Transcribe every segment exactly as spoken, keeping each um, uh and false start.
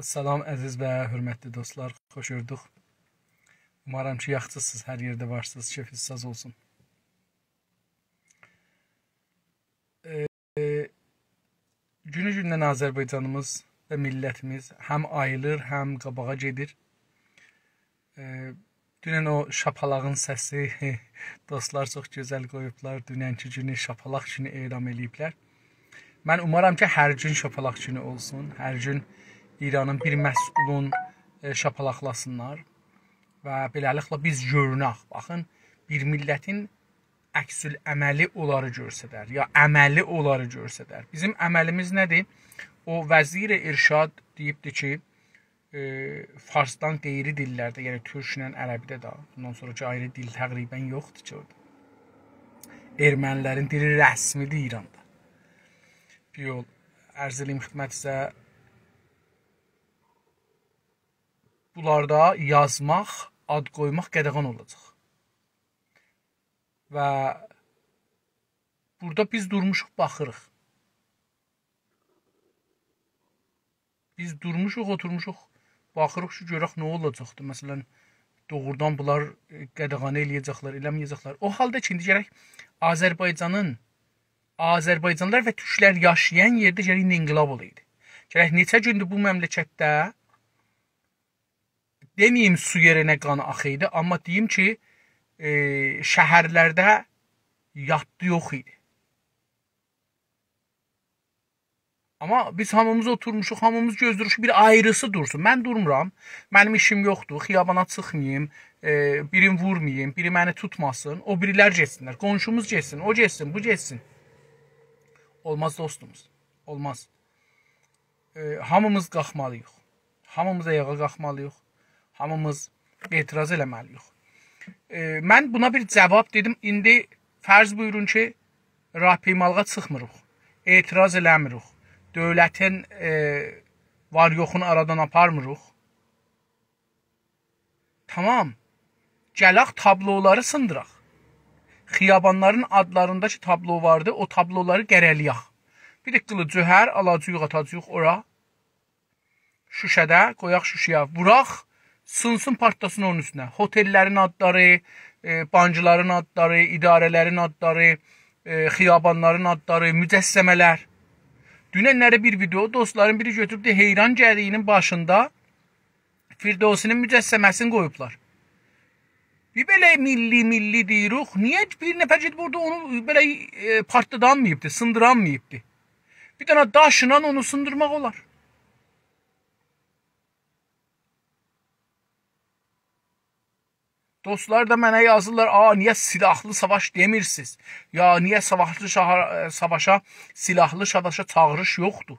سلام، عزیز و حؤرمتلی دوستلار، خوش گؤردوک. اومارام کی، یاخشیسینیز، هر یئرده وارسینیز، کئفینیز ساز اولسون. ائ، گونو گوندن آذربایجانیمیز و میللتیمیز هم آییلیر، هم قاباغا گئدیر. ائ، دونن او شاپالاغین سسی، دوستلار چوخ گؤزل قویوبلار. دوننکی گونو شاپالاق گونو اعلان ائله‌ییبلر. من اومارام کی، هر گون شاپالاق گونو اولسون. هر گون ایرانین بیر مسئولون، ائ، شاپالاقلاسینلار. و بئله‌لیکله بیز گؤرونک. باخین، بیر میللتین عکس‌العملی اونلاری گؤسترر، یا عملی اونلاری گؤسترر. بیزیم عملیمیز نه‌دیر؟ او وزیر ارشاد دئییبدی کی، ائ، فارسدان غیری دیللرده، یعنی تورکله عربیده ده، بوندان سونرا کی آیری دیل تقریباً یوخدور کی اورادا. ارمنی‌لرین دیلی رسمی‌دیر ایراندا. بیر یول عرض ائله‌ییم خدمتینیزه، بونلاردا یازماق، آد قویماق قاداغان اولاجاق. و بورادا بیز دورموشوق، باخیریق. بیز دورموشوق، اوتورموشوق، باخیریق کی، گؤرک نه اولاجاقدیر. مثلا، دوغرودان بونلار، ائ، قاداغان ائله‌یه‌جکلر، ائله‌مه‌یه‌جکلر. او حالدا کی، ایندی گرک آذربایجانین، آذربایجانلیلار و تورکلر یاشایان یئرده گرک ایندی انقلاب اولایدی. گرک نئچه گوندور بو مملکتده دئمه‌ییم سو یئرینه قان آخایدی، آمما دئییم کی، ائ، شهرلرده یاددی یوخ ایدی. آمما بیز هامیمیز اوتورموشوق، هامیمیز گؤزله‌ییریک کی، بیر آیریسی دورسون. من دورمورام، منیم ایشیم یوخدور، خیابانا چیخماییم، ائ، بیرینی وورماییم، بیری منی توتماسین، او بیریلر گئتسینلر، قونشوموز گئتسین، او گئتسین، بو گئتسین. اولماز، دوستوموز، اولماز. ائ، هامیمیز قالخمالی‌ییق. هامیمیز آیاغا قالخمالی‌ییق. هامیمیز اعتراض ائله‌مه‌لی‌ییک. ائ، من بونا بیر جاواب دئدیم. ایندی فرض بویورون کی، راهپیمالیغا چیخمیریق. اعتراض ائله‌میریک. دؤولتین، ائ، وار یوخونو آرادان آپارمیریق. تامام. گلک تابلولاری سیندیراق. خیابانلارین آدلاریندا کی تابلو واردی، او تابلولاری قره‌لییک. بیر ده قیلیج جوهر آلاجاغیق، آتاجاغیق اورا. شوشه‌ده، قویاق شوشه‌یه، ووراق، سینسین، پارتلاسین اونون اوستونه. هتل‌لرین آدلاری، ائ، بانکلارین آدلاری، اداره‌لرین آدلاری، ائ، خیابانلارین آدلاری، مجسمه‌لر. دوننلری بیر ویدئو، دوستلارین بیری گؤتوروبدو، حیران گدی‌نین باشیندا فردوسی‌نین مجسمه‌سینی قویوبلار. بیر بئله میللی، میللی دئییریک. نییه بیر نفر گئدیب اورادا اونو بئله، ائ، پارتلادانماییبدی، سیندیرانماییبدی؟ بیر دنه داشلا اونو سیندیرماق اولار. دوستلار دا منه یازیرلار: «آ، نییه سلاحلی ساواش دئمیرسینیز؟ یا نییه سلاحلی شاها-، ساواشا، سلاحلی ساواشا چاغیریش یوخدور؟»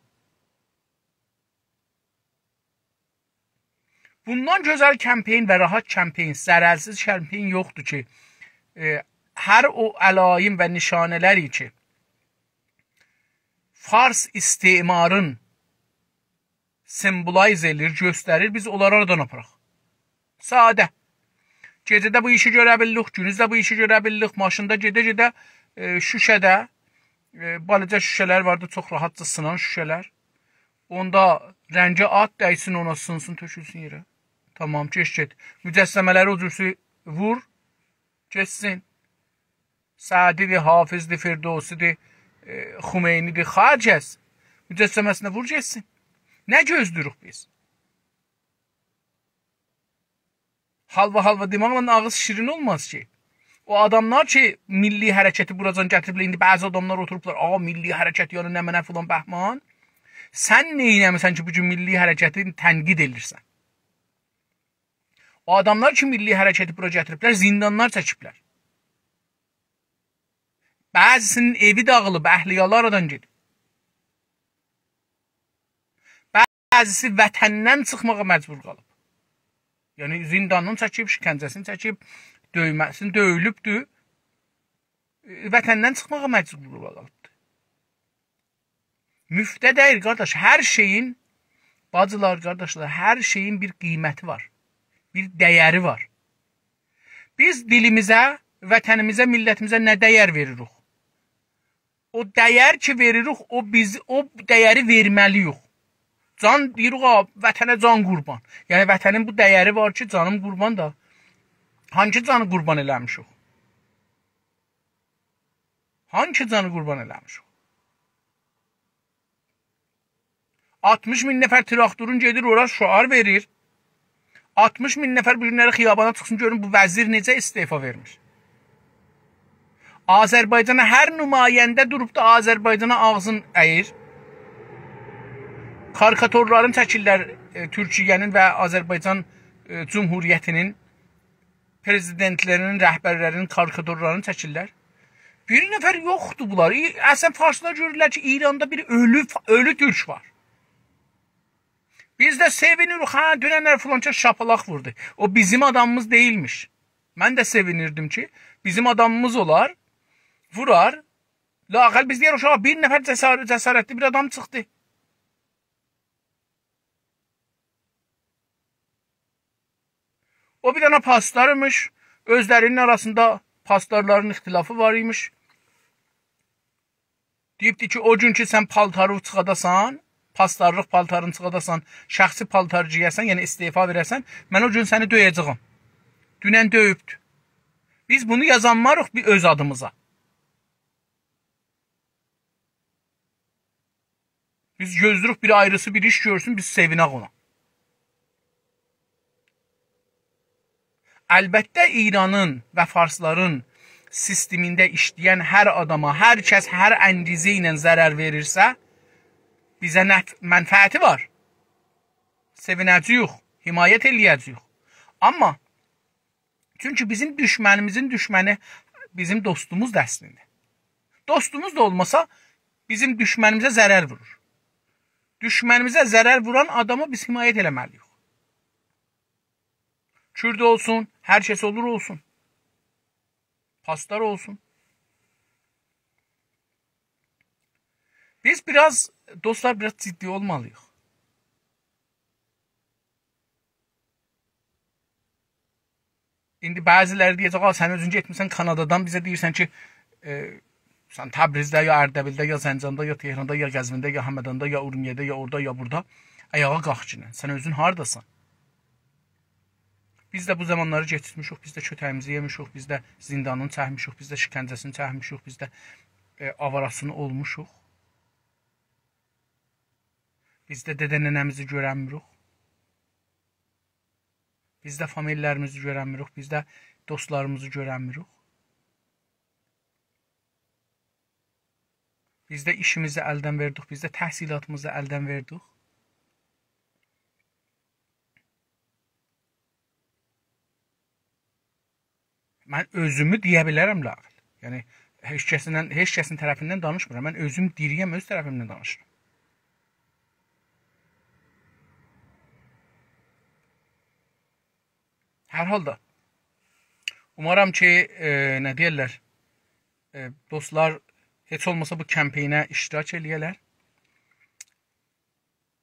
بوندان گؤزل کمپین و راحت کمپین، ضررسیز کمپین یوخدور کی، ائ، هر او علائم و نشانه‌لری کی، فارس استعمارین سیمبولیزه ائله‌ییر، گؤستریر، بیز اونلاری آرادان آپاراق. ساده. گئجه‌ده بو ایشی گؤره بیلیریک، گوندوز ده بو ایشی گؤره بیلیریک. ماشیندا گئده-گئده، ائ، شوشه‌ده، ائ، بالاجا شوشه‌لر واردی، چوخ راحتجا سینان شوشه‌لر. اوندا رنگی آت، دیسین اونا، سینسین، تؤکولسون یئره. تامام، کئچ گئت. مجسمه‌لری او جورسو وور، گئتسین. سعدی‌دیر، حافظدیر، فردوسی‌دیر، ائ، خمینی‌دیر، هر کس. مجسمه‌سینه وور، گئتسین. نه گؤزله‌ییریک بیز؟ حالوا حالوا دئمکله آغیز شیرین اولماز کی. او آداملار کی، میللی حرکتی بوراجان گتیریبلر، ایندی بعضی آداملار اوتوروبلار: «آ، میللی حرکت، یعنی نمنه فلان بهمان.» سن نه ائله‌میسن کی، بو گون میللی حرکتی تنقید ائدیرسن؟ او آداملار کی، میللی حرکتی بورا گتیریبلر، زیندانلار چکیبلر. بعضی‌سی‌نین ائوی داغیلیب، اهل عیالی آرادان گئدیب. بعضی‌سی وطندن چیخماغا مجبور قالیب. یعنی زیندانین چکیب، شکنجه‌سینی چکیب، دؤیمه‌سینی دؤیولوبدور. ائ، وطندن چیخماغا مجبور قالیبدیر. مفته دئییل، قارداش. هر شئیین، باجیلار، قارداشلار، هر شئیین بیر قیمتی وار. بیر دَیَری وار. بیز دیلیمیزه، وطنیمیزه، میللتیمیزه نه دَیَر وئریریک؟ او دَیَر کی وئریریک، او بیز، او دَیَری وئرمه‌لی‌ییک. جان دئییر، «آ، وطنه جان قوربان.» یعنی وطنین بو دَیَری وار کی، جانیم قوربان دا. هانسی جانی قوربان ائله‌میشیک؟ هانسی جانی قوربان ائله‌میشیک؟ آلتمیش مین نفر تراکتورون گئدیر اورا، شعار وئریر. آلتمیش مین نفر بو گونلری خیابانا چیخسین، گؤرون بو وزیر نئجه استعفا وئرمیر. آذربایجانا هر نماینده دوروب دا آذربایجانا آغزین اَییر. کاریکاتورلارین چکیرلر، ائ، تورکیه‌نین و آذربایجان، ائ، جمهوریتینین پرزیدنتلرینین، رهبرلرینین کاریکاتورلارینی چکیرلر. بیر نفر یوخدور بونلار. ای-، اصلاً فارسلار گؤرورلر کی، ایراندا بیر اؤلو، اؤلو تورک وار. بیز ده سئوینیریک، هه، دوننلر فلانکس شاپالاق ووردو. او بیزیم آدامیمیز دئییلمیش. من ده سئوینیردیم کی، بیزیم آدامیمیز اولار، وورار. لااقل بیز دئیه‌ریک، «اوشاق، بیر نفر جسار-، جسارتلی بیر آدام چیخدی.» او بیر دنه پاسدار ایمیش، اؤزلرینین آراسیندا پاسدارلارین اختلافی وار ایمیش. دئییبدی کی، او گون کی، سن پالتاری چیخاداسان، پاسدارلیق پالتارینی چیخاداسان، شخصی پالتار گئیه‌سن، یعنی استعفا وئره‌سن، من او گون سنی دؤیه‌جه‌یم. دونن دؤیوبدو. بیز بونو یازانماریق بیر اؤز آدیمیزا. بیز گؤزله‌ییریک بیر آیریسی بیر ایش گؤرسون، بیز سئوینک اونا. البته، ایرانین و فارسلارین سیستمینده ایشله‌ین هر آداما، هر کس هر اندازه ایله ضرر وئریرسه، بیزه نه منفعتی وار؟ سئوینه‌جه‌ییک، حمایت ائله‌یه‌جه‌ییک. آمما چونکی بیزیم دوشمنیمیزین دوشمنی بیزیم دوستوموزدور اصلینده. دوستوموز دا اولماسا، بیزیم دوشمنیمیزه ضرر وورور. دوشمنیمیزه ضرر ووران آداما بیز حمایت ائله‌مه‌لی‌ییک. کورد اولسون، هر کس اولور اولسون. پاسدار اولسون. بیز بیر آز، دوستلار، بیر آز جدی اولمالی‌ییق. ایندی بعضی‌لری دئیه‌جک، «آ، سن اؤزون گئتمیسن کانادادان، بیزه دئییرسن کی، ائ، سن تبریزده، یا اردبیلده، یا زنجاندا، یا تهراندا، یا قزوینده، یا همداندا، یا اورمیه‌ده، یا اوردا، یا بوردا. آیاغا قالخ کی، سن اؤزون هارداسان؟» بیز ده بو زامانلاری کئچیرتمیشیک، بیز ده کؤتگیمیزی یئمیشیک، بیز ده زیندانینی چکمیشیک، بیز ده شکنجه‌سینی چکمیشیک، بیز ده، ائ، آواره‌سینی اولموشوق. بیز ده دده ننه‌میزی گؤرنمیریک. بیز ده فامیللریمیزی گؤرنمیریک، بیز ده دوستلاریمیزی گؤرنمیریک. بیز ده ایشیمیزی الدن وئردیک، بیز ده تحصیلاتیمیزی الدن وئردیک. من اؤزومو دئیه بیلرم لااقل. یعنی، هئچ کسیندن، هئچ کسین طرفیندن دانیشمیرام. من اؤزوم دیری‌یم، اؤز طرفیمدن دانیشیرام. هر حالدا، اومارام کی، ائ، نه دئیرلر، ائ، دوستلار هئچ اولماسا بو کمپینه اشتراک ائله‌یه‌لر.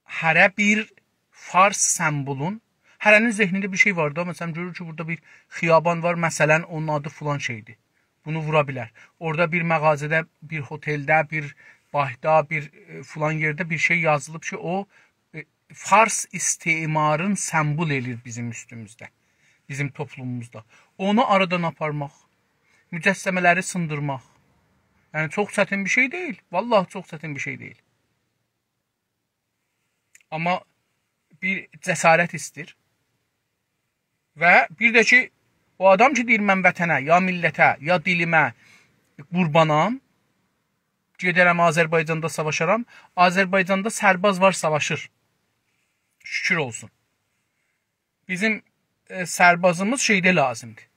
هره بیر فارس سمبولون، هره‌نین ذهنینده بیر شئی وار دا، مثلا، گؤرور کی، بورادا بیر خیابان وار، مثلا، اونون آدی فلان شئیدیر. بونو وورا بیلر. اورادا بیر مغازه‌ده، بیر هتلده، بیر بانکدا، بیر، ائ، فلان یئرده بیر شئی یازیلیب کی، او، ائ، فارس استعمارین سمبول ائله‌ییر بیزیم اوستوموزده، بیزیم توپلوموموزدا. اونو آرادان آپارماق، مجسمه‌لری سیندیرماق. یعنی، چوخ چتین بیر شئی دئییل. والله چوخ چتین بیر شئی دئییل. آمما بیر جسارت ایسته‌ییر. و بیر ده کی، او آدام کی، دئییر، «من وطنه، یا میللته، یا دیلیمه قوربانام، گئده‌رم آذربایجاندا ساواشارام.» آذربایجاندا سرباز وار، ساواشیر. شوکور اولسون. بیزیم، ائ، سربازیمیز شئیده لازیمدیر.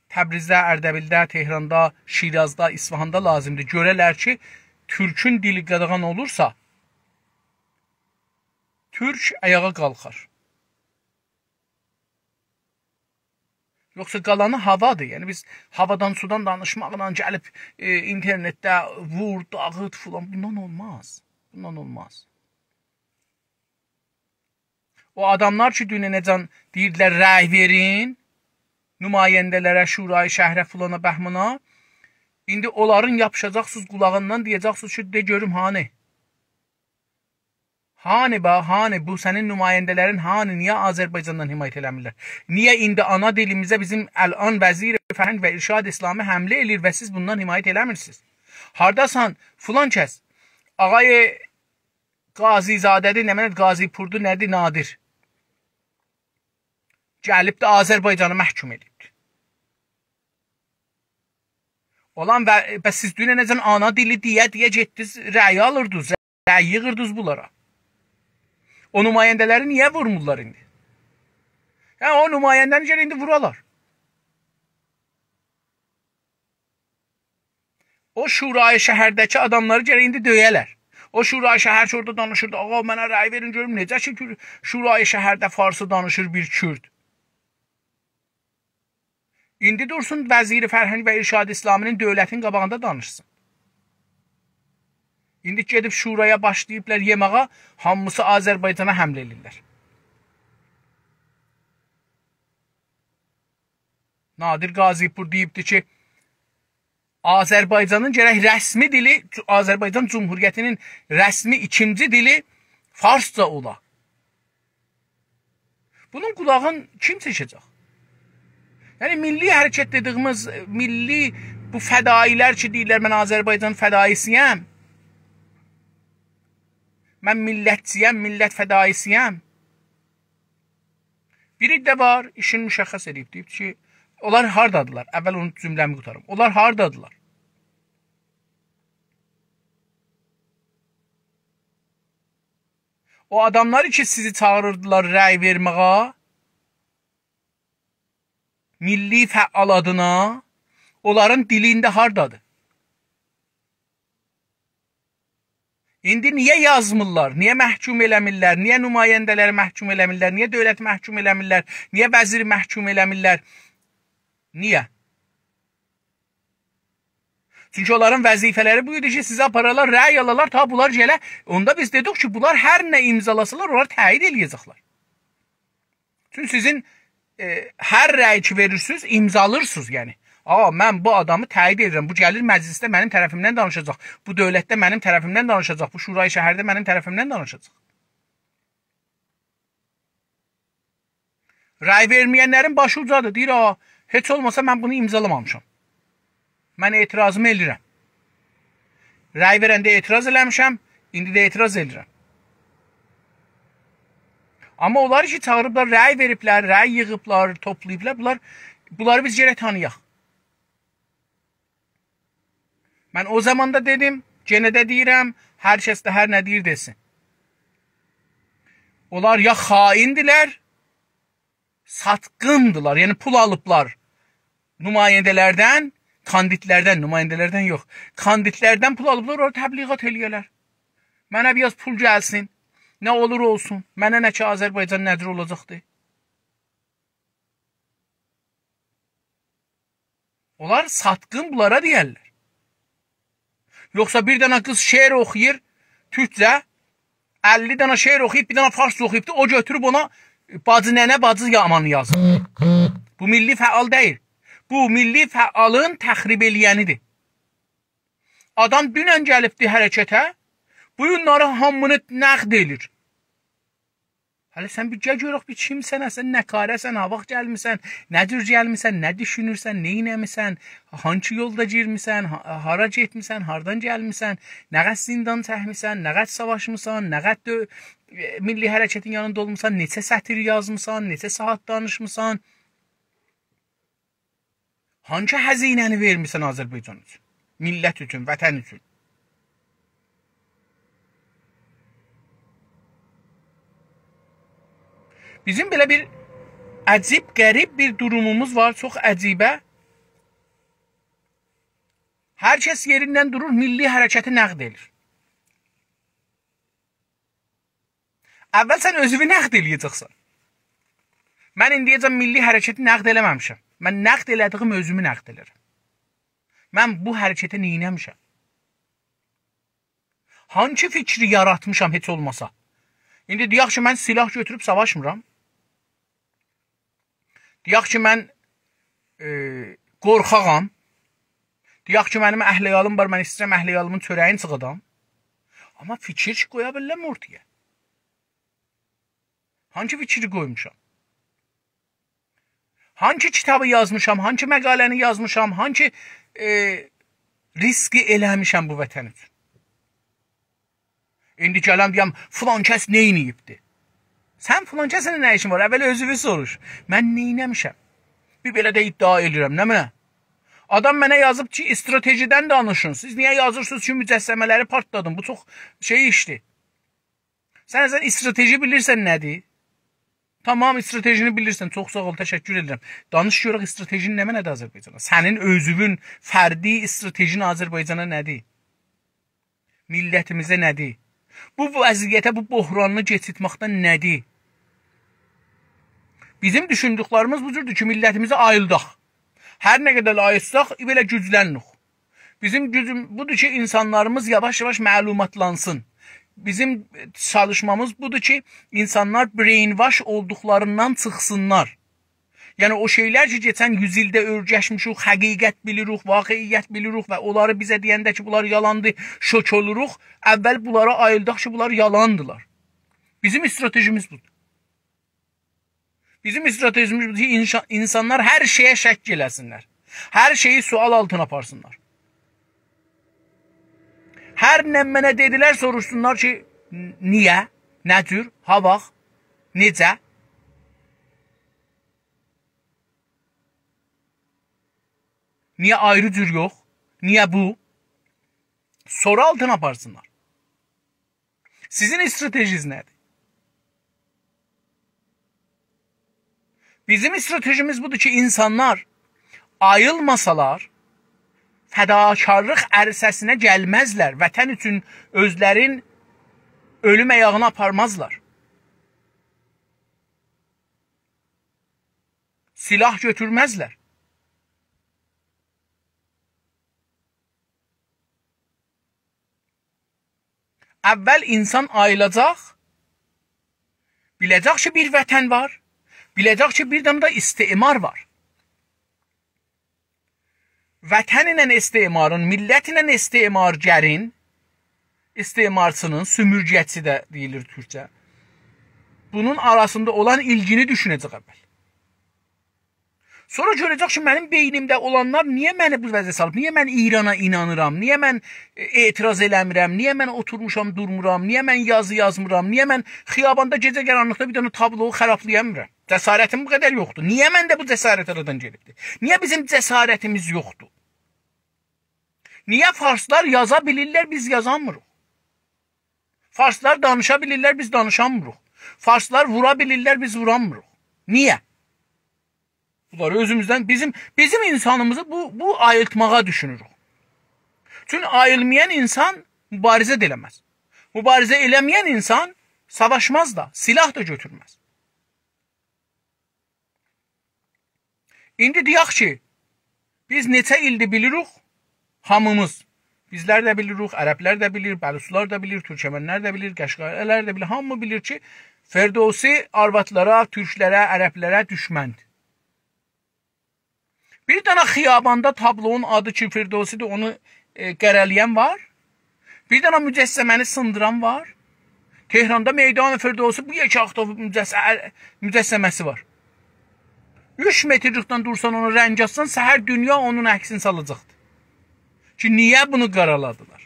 تبریزده، اردبیلده، تهراندا، شیرازدا، اصفهاندا لازیمدیر. گؤره‌لر کی، تورکون دیلی قاداغان اولورسا، تورک آیاغا قالخار. یوخسا قالانی هاوادیر. یعنی بیز هاوادان، سودان دانیشماقلا گلیب، ائ، اینترنتده وور، داغیت فلان، بوندان اولماز. بوندان اولماز. او آداملار کی، دوننه‌جن دئییردیلر، «رأی وئرین نماینده‌لره، شورای شهره، فلانا، بهمانا»، ایندی اونلارین یاپیشاجاقسینیز قولاغیندان، دئیه‌جکسینیز کی، «دئ گؤروم، هانی؟ هانی با، هانی بو سنین نماینده‌لرین هانی؟ نییه آذربایجاندان حمایت ائله‌میرلر؟ نییه ایندی آنا دیلیمیزه بیزیم الان وزیر فرهنگ و ارشاد اسلامی حمله ائله‌ییر و سیز بوندان حمایت ائله‌میرسینیز؟ هارداسان، فلان کس؟ آقای قاضی‌زاده‌دیر، نمنه قاضی‌پوردور، نه‌دیر، نادر؟ گلیب ده آذربایجانی محکوم ائدیبدیر. اولان و بس سیز دوننه‌جن آنا دیلی دئیه-دئیه گئتدینیز، رأی آلیردینیز، رأی ییغیردینیز بونلارا. او نماینده‌لری نییه وورمورلار ایندی؟ هه، او نماینده‌نی گرک ایندی وورالار. او شورای شهرده‌کی آداملاری گرک ایندی دؤیه‌لر. او شورای شهر کی اورادا دانیشیردی: «آقا، منه رأی وئرین، گؤروم نئجه کی گؤر-، شورای شهرده فارسی دانیشیر بیر کورد.» ایندی دورسون وزیر فرهنگ و ارشاد اسلامی‌نین دؤولتین قاباغیندا دانیشسین. ایندی گئدیب شورایا باشلاییبلار یئمه‌یه، هامیسی آذربایجانا حمله ائله‌ییرلر. نادر قاضی‌پور دئییبدی کی، آذربایجانین گرک رسمی دیلی، آذربایجان جمهوریتی‌نین رسمی ایکینجی دیلی فارسجا اولا. بونون قولاغین کیم چکه‌جک؟ یعنی، میللی حرکت دئدیگیمیز، میللی، بو فدایی‌لر کی دئییرلر: «من آذربایجان فدایی‌سی‌یم، من میللتچی‌یم، میللت فدایی‌سی‌یم.» بیری ده وار، ایشین مشخص ائدیب، دئییب کی، اونلار هاردادیلار؟ اول اونو، جمله‌می قوتاریم. اونلار هاردادیلار؟ او آداملار کی سیزی چاغیریردیلار رأی وئرمه‌یه، میللی فعال آدینا، اونلارین دیلی ایندی هاردادیر؟ ایندی نییه یازمیرلار؟ نییه محکوم ائله‌میرلر؟ نییه نماینده‌لری محکوم ائله‌میرلر؟ نییه دؤولتی محکوم ائله‌میرلر؟ نییه وزیری محکوم ائله‌میرلر؟ نییه؟ چونکی اونلارین وظیفه‌لری بو ایدی کی، سیزی آپارالار، رأی آلالار، تا بونلار گله. اوندا بیز دئدیک کی، بونلار هر نه امضالاسالار، اونلاری تأیید ائله‌یه‌جکلر. چونکی سیزین، ائ، هر رأی کی وئریرسینیز، امضالاییرسینیز، یعنی. «آقا، من بو آدامی تأیید ائدیرم. بو گلیر مجلسده منیم طرفیمدن دانیشاجاق. بو دؤولتده منیم طرفیمدن دانیشاجاق. بو شورای شهرده منیم طرفیمدن دانیشاجاق.» رأی وئرمه‌ینلرین باشی اوجادیر. دئییر: «آ، هئچ اولماسا من بونو امضالامامیشام. من اعتراضیمی ائله‌ییرم. رأی وئرنده اعتراض ائله‌میشم، ایندی ده اعتراض ائله‌ییرم.» آمما اونلار کی چاغیریبلار، رأی وئریبلر، رأی ییغیبلار، توپلاییبلار، بونلار، بونلاری بیز گرک تانییاق. من او زامان دا دئدیم، یئنه ده دئییرم، هر کس ده هر نه دئییر دئسین. اونلار یا خائندیلر، ساتقیندیلار، یعنی پول آلیبلار نماینده‌لردن، کاندیدلردن، نماینده‌لردن یوخ، کاندیدلردن پول آلیبلار، اورا تبلیغات ائله‌یه‌لر. منه بیر آز پول گلسین، نه اولور اولسون، منه نه کی آذربایجان نه جور اولاجاقدیر. اونلار ساتقین بونلارا دئیرلر. یوخسا بیر دنه قیز شعر اوخویور تورکجه، اللی دنه شعر اوخویوب، بیر دنه فارسجا اوخویوبدور، او گؤتوروب اونا باجی ننه، باجی یامان یازیر. بو میللی فعال دئییل. بو میللی فعالین تخریب ائله‌ینیدیر. آدام دونن گلیبدی حرکته، بو گونلری هامینی نقد ائله‌ییر. هله سن بیر گل گؤرک، بیر کیمسن، سن نه‌کاره‌سن، هاواخت گلمیسن، نه جور گلمیسن، نه دوشونورسن، نه ائله‌میسن، هانسی یولدا گیرمیسن، ها-، هارا گئتمیسن، هاردان گلمیسن، نه قدر زندان چکمیسن، نه قدر ساواشمیسان، نه قدر دؤ-، ائ، میللی حرکتین یانیندا اولموسان، نئچه سطر یازمیسان، نئچه ساعات دانیشمیسان. هانسی هزینه‌نی وئرمیسن آذربایجان اوچون، میللت اوچون، وطن اوچون؟ بیزیم بئله بیر عجیب، غریب بیر دوروموموز وار، چوخ عجیبه. هر کس یئریندن دورور، میللی حرکتی نقد ائدیر. اول سن اؤزونو نقد ائله‌یه‌جکسن. من ایندیه‌جن میللی حرکتی نقد ائله‌مه‌میشم. من نقد ائله‌دیگیم اؤزومو نقد ائله‌رم. من بو حرکته نئینه‌میشم؟ هانسی فیکری یاراتمیشام هئچ اولماسا؟ ایندی دئیک کی، من سلاح گؤتوروب ساواشمیرام. دئیک کی، من، ائ، قورخاغام. دئیک کی، منیم اهل-عیالیم وار، من ایسته‌ییرم اهل-عیالیمین چؤره‌یینی چیخادام. آمما فیکیر کی، قویا بیلرم اورتایا. هانسی فیکری قویموشام؟ هانسی کیتابی یازمیشام؟ هانسی مقاله‌نی یازمیشام؟ هانسی، ائ، ریسکی ائله‌میشم بو وطن اوچون؟ ایندی گلم دئیم، فلان کس نئینییبدی؟ سن فلان کسینله نه ایشین وار؟ اول اؤزووو سوروش. من نئینه‌میشم؟ بیر بئله ده ادعا ائدیرم، نمنه؟ آدام منه یازیب کی، استراتژی‌دن دانیشین. سیز نییه یازیرسینیز کی، مجسمه‌لری پارتلادین؟ بو چوخ شئی ایشدیر. سن، سن استراتژی بیلیرسن نه‌دیر؟ تامام، استراتژینی بیلیرسن. چوخ ساغ اول، تشکر ائدیرم. دانیش گؤرک، استراتژین نمنه‌دیر آذربایجانا؟ سنین اؤزووون فردی استراتژین آذربایجانا نه‌دیر؟ میللتیمیزه نه‌دیر؟ بو وضعیته، بو بحرانی کئچیرتمکده نه‌دیر؟ بیزیم دوشوندوکلریمیز بو جوردور کی، میللتیمیزی آییلداق. هر نه قدر آییلساق، بئله گوجلنیریک. بیزیم گوجوم بودور کی، اینسانلاریمیز یاواش-یاواش معلوماتلانسین. بیزیم چالیشمامیز بودور کی، اینسانلار brainwash اولدوقلاریندان چیخسینلار. یعنی، او شئیلر کی، کئچن یوز ایلده اؤیرشمیشیک، حقیقت بیلیریک، واقعیت بیلیریک و اونلاری بیزه دئینده کی، بونلار یالاندیر، شوک اولوروق. اول بونلارا آییلداق کی، بونلار یالاندیلار. بیزیم استراتژیمیز بودور. بیزیم استراتژیمیز بودور کی، اینشا-، اینسانلار هر شئیه شک ائله‌سینلر. هر شئیی سؤال آلتینا آپارسینلار. هر نمنه دئدیلر، سوروشسونلار کی، نییه، نه جور، هاواخت، نئجه؟ نییه آیری جور یوخ؟ نییه بو؟ سورو آلتینا آپارسینلار. سیزین استراتژیز نه‌دیر؟ بیزیم استراتژیمیز بودور کی، اینسانلار آییلماسالار، فداکارلیق عرصه‌سینه گلمزلر، وطن اوچون اؤزلرین اؤلوم آیاغینا آپارمازلار. سلاح گؤتورمزلر. اول اینسان آییلاجاق، بیله‌جک کی، بیر وطن وار، بیله‌جک کی، بیر دنه ده استعمار وار. وطن ایله استعمارین، میللت ایله استعمارگرین، استعمارچی‌نین، سومورگه‌چی ده دئییلیر تورکجه، بونون آراسیندا اولان ایلگینی دوشونه‌جک اول. سونرا گؤره‌جک کی، منیم بئینیمده اولانلار نییه منی بو وضعیته سالیب؟ نییه من ایرانا اینانیرام؟ نییه من، ائ، اعتراض ائله‌میرم؟ نییه من اوتورموشام، دورمورام؟ نییه من یازی یازمیرام؟ نییه من خیاباندا گئجه قارانلیقدا بیر دنه تابلونو خارابلایامیرام؟ جسارتیم بو قدر یوخدور. نییه منده بو جسارت آرادان گئدیبدیر؟ نییه بیزیم جسارتیمیز یوخدور؟ نییه فارسلار یازا بیلیرلر، بیز یازامیریق؟ فارسلار دانیشا بیلیرلر، بیز دانیشامیریق؟ فارسلار وورا بیلیرلر، بیز وورامیریق؟ نییه؟ بونلاری اؤزوموزدن، بیزیم، بیزیم اینسانیمیزی بو، بو آییلتماغا دوشونوروک. چونکی آییلمایان اینسان مبارزه ده ائله‌مز. مبارزه ائله‌مه‌ین اینسان ساواشماز دا، سلاح دا گؤتورمز. ایندی دئیک کی، بیز نئچه ایلدیر بیلیریک، هامیمیز، بیزلر ده بیلیریک، عربلر ده بیلیر، بلوچلار دا بیلیر، تورکمنلر ده بیلیر، قشقایلار دا بیلیر، هامی بیلیر کی، فردوسی آروادلارا، تورکلره، عربلره دوشمندیر. بیر دنه خیاباندا تابلونون آدی کی، فردوسی‌دیر، اونو، ائ، قره‌له‌ین وار. بیر دنه مجسمه‌نی سیندیران وار. تهراندا میدان فردوسی بو یئکه آختاوی مجس-، ا-، مجسمه‌سی وار. اوچ مترلیکدن دورسان، اونو رنگ آتسان، سحر دونیا اونون عکسینی سالاجاقدیر. کی، نییه بونو قارالادیلار؟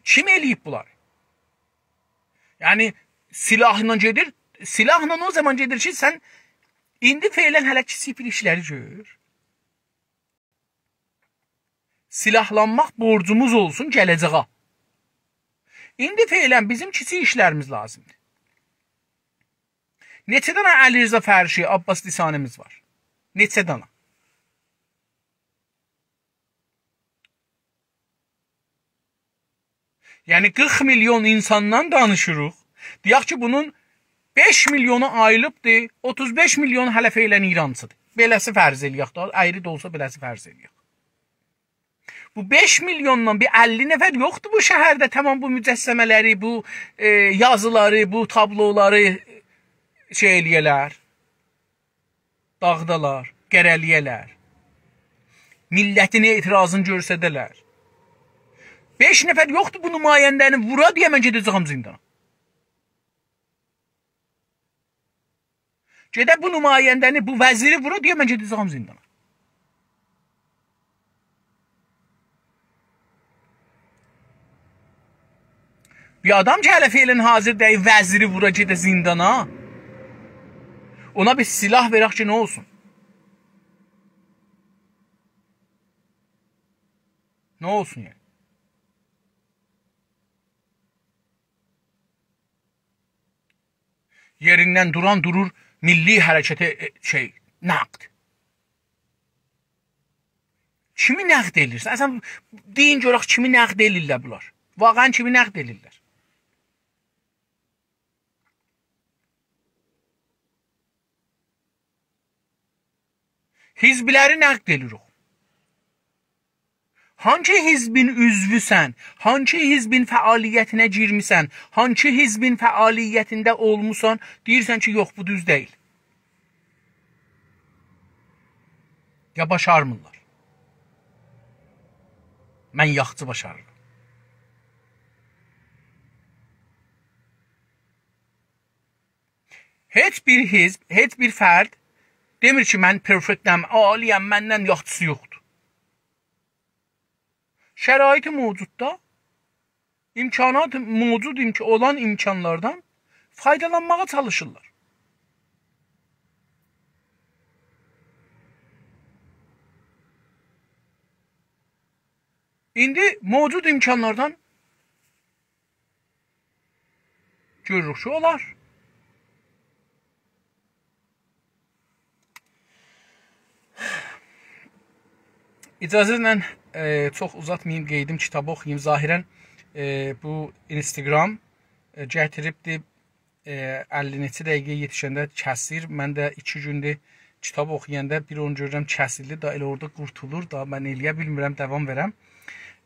کیم ائله‌ییب بونلاری؟ یعنی، سلاحلا گئدیر، سلاحلا او زامان گئدیر کی، سن ایندی فعلاً هله کیچیک بیر ایشلری گؤر. سلاحلانماق بورجوموز اولسون گله‌جه‌یه. ایندی فعلاً بیزیم کیچیک ایشلریمیز لازیمدیر. نئچه دنه علیرضا فرشی، عباس لسانی‌میز وار؟ نئچه دنه؟ یعنی قیرخ میلیون اینساندان دانیشیریق. دئیک کی، بونون بئش میلیونو آییلیبدیر، اوتوز بئش میلیونو هله فعلاً ایرانچی‌دیر. بئله‌سی فرض ائله‌یک دا، آیری دا اولسا بئله‌سی فرض ائله‌یک. بو بئش میلیوندان بیر اللی نفر یوخدور بو شهرده، تامام بو مجسمه‌لری، بو، ائ، یازیلاری، بو تابلولاری شئی ائله‌یه‌لر، داغیدالار، قره‌له‌یه‌لر، میللتین اعتراضینی گؤرسده‌لر. بئش نفر یوخدور بو نماینده‌نی وورا دئیه من گئده‌جه‌یم زیندانا. گئده بو نماینده‌نی، بو وزیری وورا دئیه من گئده‌جه‌یم زیندانا. بیر آدام کی هله فعلاً حاضر دئییل وزیری وورا گئده زیندانا، اونا بیر سلاح وئرک کی نه اولسون؟ نه اولسون یعنی؟ یئریندن دوران دورور، میللی حرکته، ائ، شئی، نقد. کیمی نقد ائدیرسن؟ اصلاً دئیین گؤرک کیمی نقد ائدیرلر بونلار؟ واقعاً کیمی نقد ائدیرلر؟ حزبلری نقد ائدیریک. هانسی حزبین عضووسن؟ هانسی حزبین فعالیتینه گیرمیسن؟ هانسی حزبین فعالیتینده اولموسان؟ دئییرسن کی یوخ، بو دوز دئییل. یا باشارمیرلار. من یاخشی باشاریرام. هئچ بیر حزب، هئچ بیر فرد دئمیر کی من پرفکتم، عالی‌یم، مندن یاخشیسی یوخدور. شرایط موجوددا، امکانات موجود، امک-، اولان امکانلاردان فایدالانماغا چالیشیرلار. ایندی موجود امکانلاردان گؤروروک کی اولار. اجازه‌نیزله، ائ، چوخ اوزاتماییم، قئییدیم، کیتابی اوخویوم. ظاهراً، ائ، بو اینستاگرام، ائ، گتیریبدی، ائ، اللی نئچه دقیقه‌یه یئتیشنده کسیر. من ده ایکی گوندور کیتاب اوخویاندا بیر اونو گؤرورم کسیلدی، دا ائله اورادا قورتولور، دا من ائلیه بیلمیرم داوام وئرم.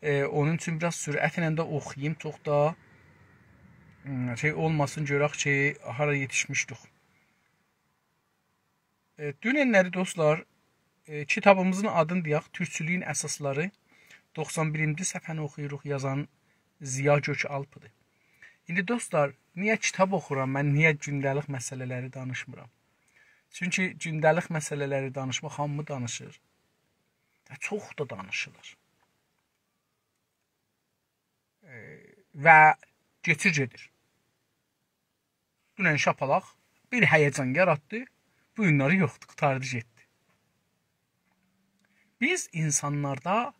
ائ، اونون اوچون بیر آز سرعتله ده اوخویوم، چوخ دا، م، شئی اولماسین، گؤرک کی هارا یئتیشمیشدیک. ائ، دوننلری دوستلار، ائ، کیتابیمیزین آدینی دئیک، تورکچولویون اساسلاری، دوخسان بیرینجی صفحه‌نی اوخویوروق، یازان ضیا گؤک‌آلپ‌دیر. ایندی دوستلار، نییه کیتاب اوخورام من، نییه گونده‌لیک مسئله‌لری دانیشمیرام؟ چونکی گونده‌لیک مسئله‌لری دانیشماق هامی دانیشیر. و چوخ دا دانیشیلیر. ائ، و کئچیر گئدیر. دونن شاپالاق بیر هیجان یاراتدی، بو گونلری یوخدور، قوتاردی گئتدی. بیز اینسانلاردا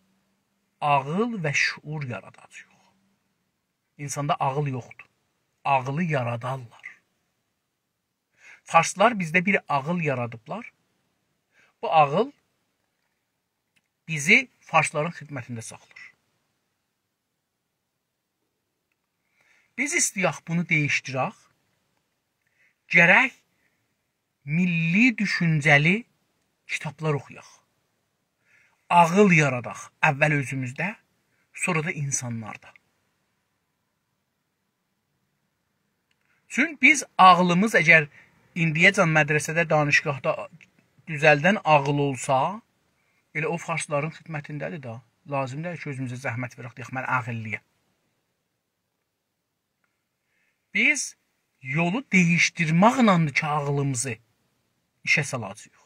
عاغیل و شعور یاراداجاغیق. اینساندا عاغیل یوخدور. عاغیلی یارادارلار. فارسلار بیزده بیر عاغیل یارادیبلار. بو عاغیل بیزی فارسلارین خدمتینده ساخلیر. بیز ایسته‌یک بونو دییشدیرک، گرک میللی دوشونجه‌لی کیتابلار اوخویاق. عاغیل یاراداق، اول اؤزوموزده، سونرا دا اینسانلاردا. چون بیز عاغلیمیز اگر ایندیه‌جن مدرسه‌ده، دانشگاهدا دوزلدن عاغیل اولسا، ائله او فارسلارین خدمتینده‌دیر دا. لازیم دئییل کی اؤزوموزه زحمت وئرک، دئیک من عاغیللی‌یم. بیز یولو دییشدیرمکله‌دیر کی عاغلیمیزی ایشه سالاجاغیق.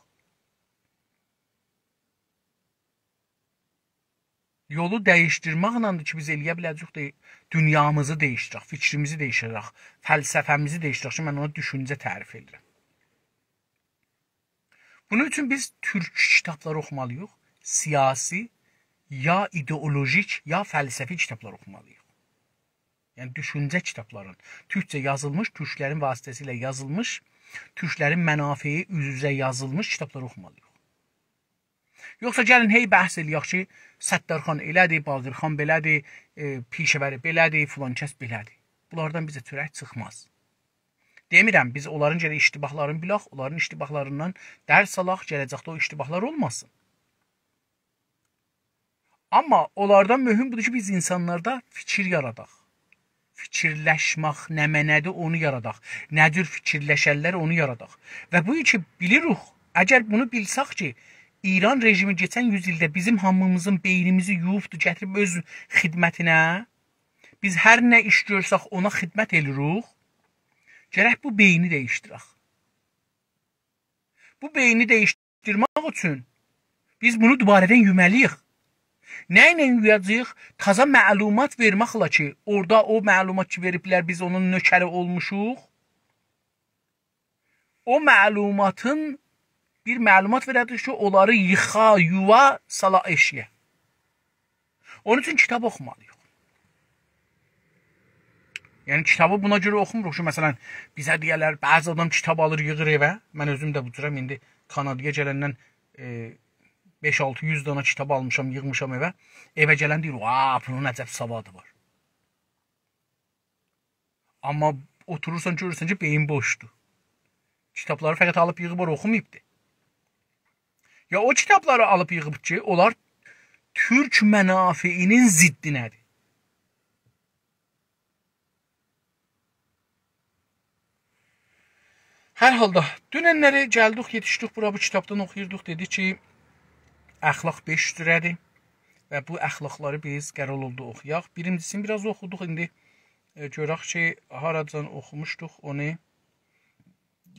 یولو دییشدیرمکله‌دیر کی بیز ائلیه بیله‌جه‌ییک ده دونیامیزی دییشدیرک، فیکریمیزی دییشدیرک، فلسفه‌میزی دییشدیرک کی من اونا دوشونجه تعریف ائدیرم. بونون اوچون بیز تورک کیتابلاری اوخومالی‌ییق، سیاسی، یا ایدئولوژیک، یا فلسفی کیتابلار اوخومالی‌ییق. یعنی دوشونجه کیتابلارین، تورکجه یازیلمیش، تورکلرین واسطه‌سیله یازیلمیش، تورکلرین منافعی اوزره یازیلمیش کیتابلاری اوخومالی‌ییق. یوخسا گلین هئی بحث ائلیک کی ستارخان ائله‌دیر، باقرخان بئله‌دیر، ائ، پیشه‌وری بئله‌دیر، فلان کس بئله‌دیر. بونلاردان بیزه چؤرک چیخماز. دئمیرم بیز اونلارین گرک اشتباهلارینی بیلک، اونلارین اشتباهلاریندان درس آلاق، گله‌جکده او اشتباهلار اولماسین. آمما اونلاردان مهم بودور کی بیز اینسانلاردا فیکیر یاراداق. فیکیرلشمک نمنه‌دیر، اونو یاراداق. نه جور فیکیرلشرلر، اونو یاراداق. و بو کی بیلیریک، اگر بونو بیلسک کی ایران رژیمی کئچن یوز ایلده بیزیم هامیمیزین بئینیمیزی یویوبدو، گتیریب اؤز خدمتینه. بیز هر نه ایش گؤرسک، اونا خدمت ائله‌ییریک. گرک بو بئینی دییشدیرک. بو بئینی دییشدیرمک اوچون بیز بونو دوباره‌دن یومالی‌ییق. نه ایله یویاجاغیق؟ تازا معلومات وئرمکله کی، اورادا او معلومات کی وئریبلر، بیز اونون نؤکری اولموشوق. او معلوماتین، بیر معلومات وئره‌جک کی، اونلاری ییخا، یووا، سالا ائشیگه. اونون اوچون کیتاب اوخومالی‌ییق. یعنی، کیتابی بونا گؤره اوخوموروق کی، مثلا، بیزه دئیه‌لر، بعضی آدام کیتاب آلیر، ییغیر ائوه. من اؤزوم ده بو جورم، ایندی کانادایا گلندن، ائ، بئش آلتی یوز دانا کیتاب آلمیشام، ییغمیشام ائوه. ائوه گلن دئییر: «واه، بونون عجب سوادی وار.» آمما اوتورورسان، گؤرورسن کی، بئیین بوشدور. کیتابلاری فقط آلیب ییغیب اورا اوخوماییبدی. یا او کیتابلاری آلیب ییغیب کی، اونلار تورک منافعینین ضدینه‌دیر. هر حالدا، دوننلری گلدیک، یئتیشدیک بورا، بو کیتابدان اوخویوردوق. دئدی کی، اخلاق بئش جوره‌دیر و بو اخلاقلاری بیز قرار اولدو اوخویاق. بیرینجیسینی بیر آز اوخودوق، ایندی، ائ، گؤرک کی، هاراجان اوخوموشدوق اونو.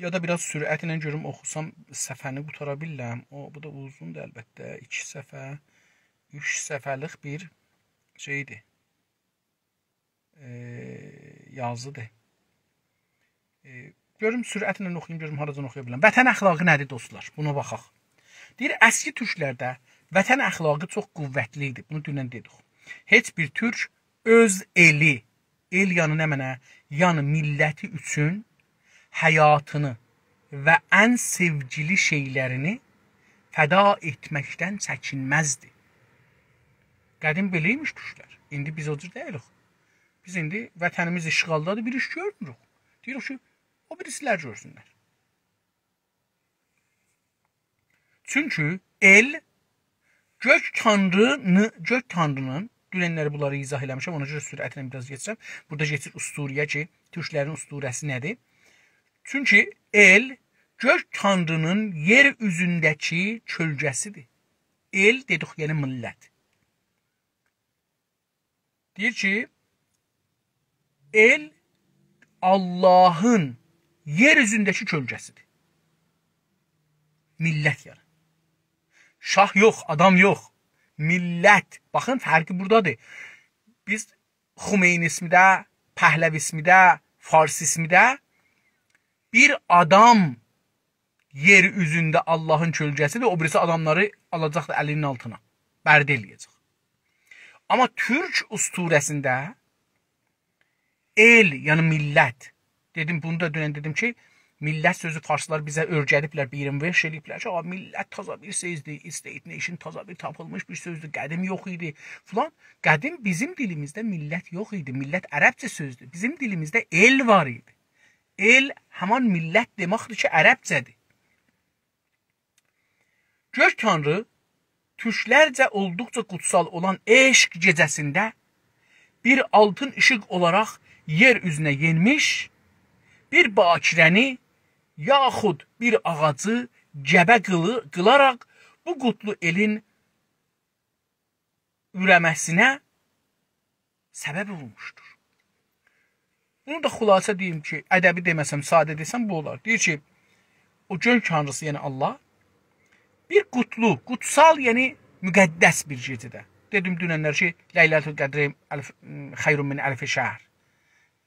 یا دا بیر آز سرعتله گؤروم، اوخوسام صفحه‌نی قوتارا بیلرم. او، بو دا اوزوندور البته. ایکی صفحه، اوچ صفحه‌لیک بیر شئیدیر. ائ، یازیدیر. ائ، گؤروم سرعتله اوخویوم، گؤروم هاراجان اوخویا بیلرم. وطن اخلاقی نه‌دیر، دوستلار؟ بونا باخاق. دئییر، اسکی تورکلرده وطن اخلاقی چوخ قوتلی ایدی. بونو دونن دئدیک. هئچ بیر تورک اؤز ائلی، ائل یعنی نمنه؟ یعنی میللتی اوچون حیاتینی و ان سئوگیلی شئیلرینی فدا ائتمکدن چکینمزدی. قدیم بئله ایمیش تورکلر. ایندی بیز او جور دئییلیک. بیز ایندی وطنیمیز اشغالدادیر، بیر ایش گؤرموروک. دئییریک کی، او بیریسیلر گؤرسونلر. چونکی ائل گؤک تانرینی، گؤک تانرینین، دوننلری بونلاری ایضاح ائله‌میشم، اونا گؤره سرعتله بیر آز گئچیرم. بورادا کئچیر اسطوره‌یه کی، تورکلرین اسطوره‌سی نه‌دیر؟ چونکی ائل گؤک تانرینین یئر اوزونده‌کی کؤلگه‌سیدیر. ائل دئدیک، یعنی میللت. دئییر کی، ائل آللاهین یئر اوزونده‌کی کؤلگه‌سیدیر. میللت یعنی. شاه یوخ، آدام یوخ. میللت. باخین، فرقی بورادادیر. بیز خمینی‌ایسمیده، پهلوی‌ایسمیده، فارسی‌ایسمیده بیر آدام یئر اوزونده آللاهین کؤلگه‌سیدیر، او بیریسی آداملاری آلاجاقدیر الینین آلتینا، برده ائله‌یه‌جک. آمما تورک اسطوره‌سینده ائل، یعنی میللت، دئدیم، بونو دا دونن دئدیم کی، میللت سؤزو فارسلار بیزه اؤیره‌دیبلر، brainwash ائله‌ییبلر کی، «آ، میللت تازا بیر سؤزدور، state nation تازا بیر تاپیلمیش بیر سؤزدور، قدیم یوخ ایدی» فلان. قدیم بیزیم دیلیمیزده میللت یوخ ایدی، میللت عربجه سؤزدور. بیزیم دیلیمیزده ائل وار ایدی. ائل همان میللت دئمکدیر کی، عربجه‌دیر. گؤک تانری تورکلرجه اولدوقجا قوتسال اولان عشق گئجه‌سینده بیر آلتین ایشیق اولاراق یئر اوزونه یئنمیش، بیر باکره‌نی یاخود بیر آغاجی گبه قیلی-، قیلاراق بو قوتلو ائلین اوره‌مه‌سینه سبب اولموشدور. بونو دا خلاصه دئییم کی، ادبی دئمه‌سم، ساده دئسم بو اولار. دئییر کی، او گؤک تانریسی، یعنی آللاه، بیر قوتلو، قوتسال، یعنی مقدس بیر گئجه‌ده. دئدیم دوننلر کی، لیلة القدر الف، خیر من الف شهر.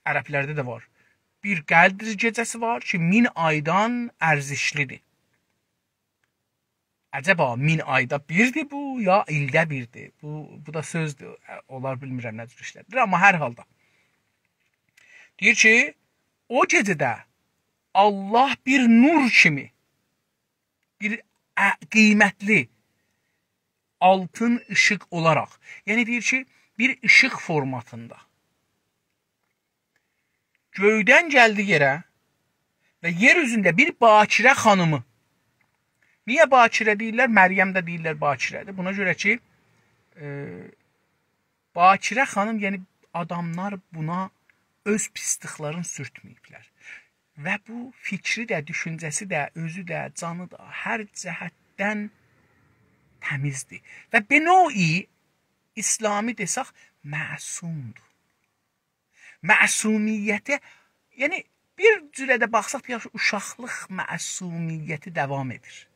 عربلرده ده وار. بیر قدر گئجه‌سی وار کی، مین آیدان ارزشلیدیر. عجبا مین آیدا بیردیر بو، یا ایلده بیردیر؟ بو، بو دا سؤزدور. اولار، بیلمیرم نه جور ایشله‌دیلیر، آمما هر حالدا. دئییر کی، او گئجه‌ده آللاه بیر نور کیمی، بیر ا-، قیمتلی آلتین ایشیق اولاراق، یعنی دئییر کی، بیر ایشیق فورماتیندا گؤیدن گلدی یئره و یئر اوزونده بیر باکره خانیمی. نییه باکره دئییرلر؟ مریم ده دئییرلر باکره‌دیر. بونا گؤره کی، ائ، باکره خانیم، یعنی آداملار بونا اؤز پیسلیکلرینی سورتمه‌ییبلر. و بو فیکری ده، دوشونجه‌سی ده، اؤزو ده، جانی دا، هر جهتدن تمیزدیر. و به نوعی اسلامی دئسک، معصومدور. معصومیتی، یعنی بیر جوره ده باخساق، دئیک کی، اوشاقلیق معصومیتی داوام ائدیر.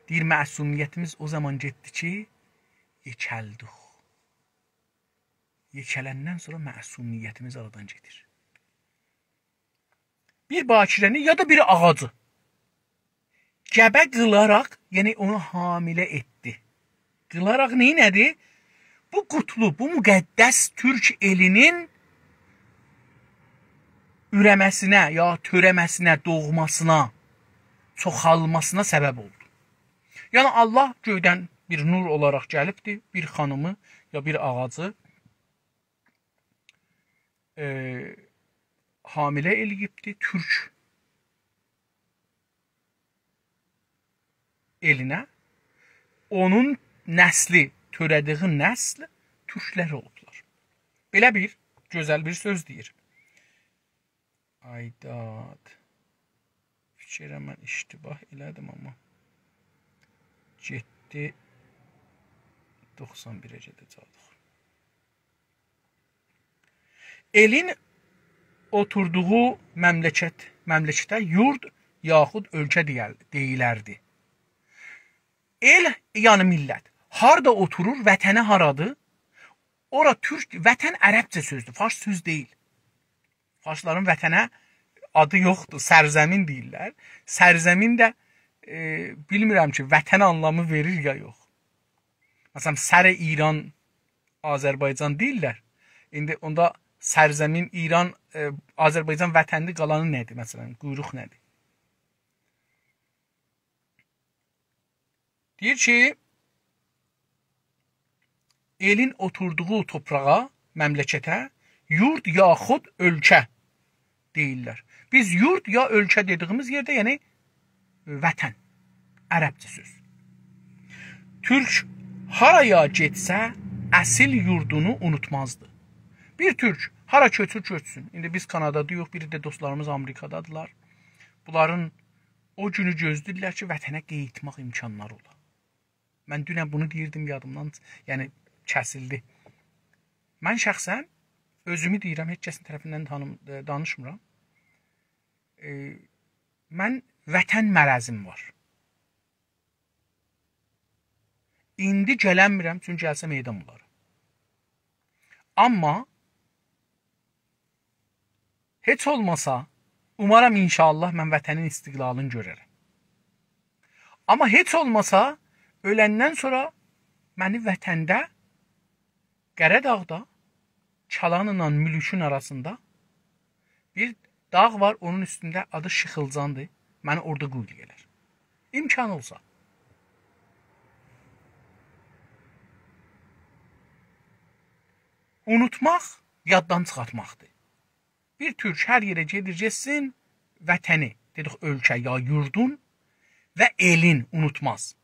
دئییر، معصومیتیمیز او زامان گئتدی کی، یئکلدیک. یئکلندن سونرا معصومیتیمیز آرادان گئدیر. بیر باکره‌نی یا دا بیر آغاجی گبه قیلاراق، یعنی اونو حامله ائتدی. قیلاراق نئینه‌دی؟ بو قوتلو، بو مقدس تورک ائلینین اوره‌مه‌سینه، یا تؤره‌مه‌سینه، دوغماسینا، چوخالماسینا سبب اولدو. یعنی، الله گؤیدن بیر نور اولاراق گلیبدی، بیر خانیمی یا بیر آغاجی، ائ، حامله ائله‌ییبدی تورک ائلینه. اونون نسلی، تؤره‌دیگی نسل تورکلر اولوبلار. بئله بیر گؤزل بیر سؤز دئییر. آی داد. فیکر ائلیرم من اشتباه ائله‌دیم، آمما گئتدی، دوخسان بیره گئده‌جکدیک. ائلین اوتوردوغو مملکت، مملکته یورد یاخود اؤلکه دئیل-، دئییلردی. ائل، یعنی میللت. هاردا اوتورور، وطنی هارادیر؟ اورا تورک، وطن عربجه سؤزدور، فارس سؤز دئییل. فارسلارین وطنه آدی یوخدور، سرزمین دئییرلر. سرزمین ده، ائ، بیلمیرم کی، وطن آنلامی وئریر یا یوخ. مثلا، سر ایران آذربایجان دئییرلر. ایندی اوندا سرزمین ایران، ائ، آذربایجان وطنی‌دیر، قالانی نه‌دیر، مثلا، قویروق نه‌دیر؟ دئییر کی، ائلین اوتوردوغو تورپاغا، مملکته یورد یاخود اؤلکه دئییرلر. بیز یورد یا اؤلکه دئدیگیمیز یئرده، یعنی وطن، عربجه سؤز. تورک هارایا گئتسه، اصیل یوردونو اونوتمازدی. بیر تورک هارا کؤچور، کؤچسون. ایندی بیز کانادادایوخ، بیری ده دوستلاریمیز آمریکادادیلار. بونلارین او گونو گؤزله‌ییرلر کی، وطنه قاییتماق امکانلاری اولا. من دونن بونو دئییردیم، یادیمدان، یعنی، کسیلدی. من شخصا اؤزومو دئییرم، هئچ کسین طرفیندن تانیم-، ائ، دانیشمیرام. ائ، من وطن مرضیم وار. ایندی گلنمیرم، چونکی گلسه میدان بولارام. آمما هئچ اولماسا، اومارام ان‌شاءالله من وطنین استقلالینی گؤررم. آمما هئچ اولماسا، اؤلندن سونرا منی وطنده، قاراداغدا، کالانلا مولوکون آراسیندا بیر داغ وار، اونون اوستونده آدی شیخیلجاندیر. منی اورادا قویولایالار. امکان اولسا. اونوتماق یاددان چیخارتماقدیر. بیر تورک هر یئره گئدیر، گئتسین، وطنی، دئدیک، اؤلکه یا یوردون و ائلین اونوتماز.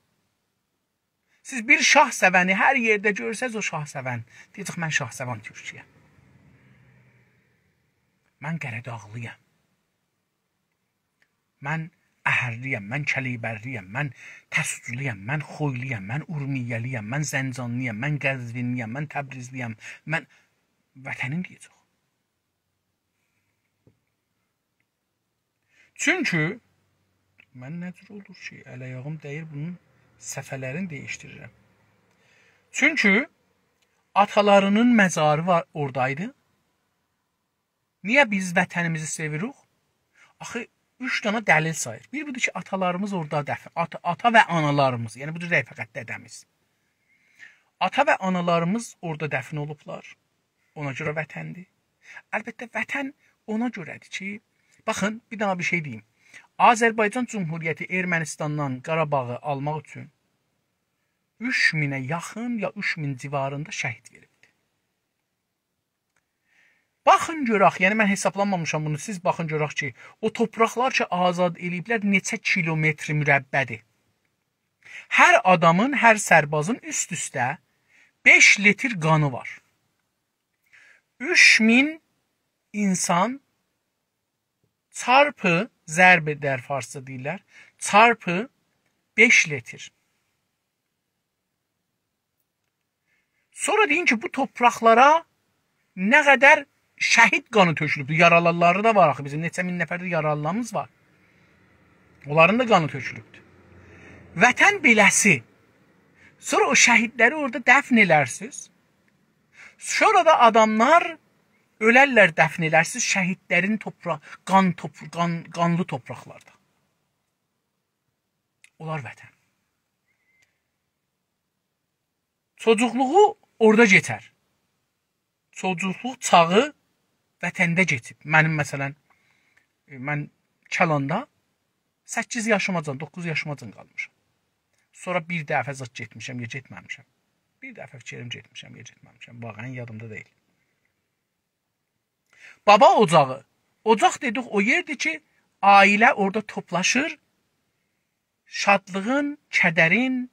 سیز بیر شاه‌سئونی هر یئرده گؤرسز، او شاه‌سئون دئیه‌جک: «من شاه‌سئون تورکویم. من قاراداغلی‌یام. من اهرلی‌یم، من کلیبرلی‌یم، من تسوجلویام، من خویلی‌یام، من اورمیه‌لی‌یم، من زنجانلی‌یام، من قزوینلی‌یم، من تبریزلی‌یم، من»، وطنین دئیه‌جک. چونکی من نه جور اولور کی، ال آیاغیم دَییر، بونون صفحه‌لرینی دییشدیریرم. چونکی آتالارینین مزاری وار، اورادایدی. نییه بیز وطنیمیزی سئویریک؟ آخی اوچ دنه دلیل ساییر. بیر بودور کی، آتالاریمیز اورادا دفن، آتا، آتا و آنالاریمیز، یعنی بودور رفاقت دده‌میز. آتا و آنالاریمیز اورادا دفن اولوبلار. اونا گؤره وطندیر. البته، وطن اونا گؤره‌دیر کی، باخین، بیر دنه بیر شئی دئییم. آذربایجان جمهوریتی ارمنستاندان قاراباغی آلماق اوچون اوچ مینه یاخین یا اوچ مین جیواریندا شهید وئریبدی. باخین گؤرک، یعنی من حسابلامامیشام بونو، سیز باخین گؤرک کی، او تورپاقلار کی، آزاد ائله‌ییبلر، نئچه کیلومتر مربع‌دیر. هر آدامین، هر سربازین اوست-اوسته بئش لیتر قانی وار. اوچ مین اینسان چارپی، ضرب در فارسجا دئییرلر، چارپی بئش لتر. سونرا دئیین کی، بو توپراقلارا نه قدر شهید قانی تؤکولوبدور. یارالانلاری دا وار آخی، بیزیم نئچه مین نفر ده یارالیمیز وار. اونلارین دا قانی تؤکولوبدور. وطن بئله‌سی. سونرا او شهیدلری اورادا دفن ائلرسینیز. سونرا دا آداملار اؤلرلر، دفن ائلرسینیز شهیدلرین توپرا-، قان توپ-، قان-، قانلی توپراقلاردا. اولار وطن. چوجوقلوغو اورادا کئچر. چوجوقلوق چاغی وطنده کئچیب. منیم، مثلا، ائ، من کلاندا سککیز یاشیماجان، دوققوز یاشیماجان قالمیشام. سونرا بیر دفعه زاد گئتمیشم، یا گئتمه‌میشم. بیر دفعه فیکریم گئتمیشم، یا گئتمه‌میشم. واقعا یادیمدا دئییل. بابا اوجاغی. اوجاق دئدیک، او یئردیر کی، عائله اورادا توپلاشیر، شادلیغین، کدرین،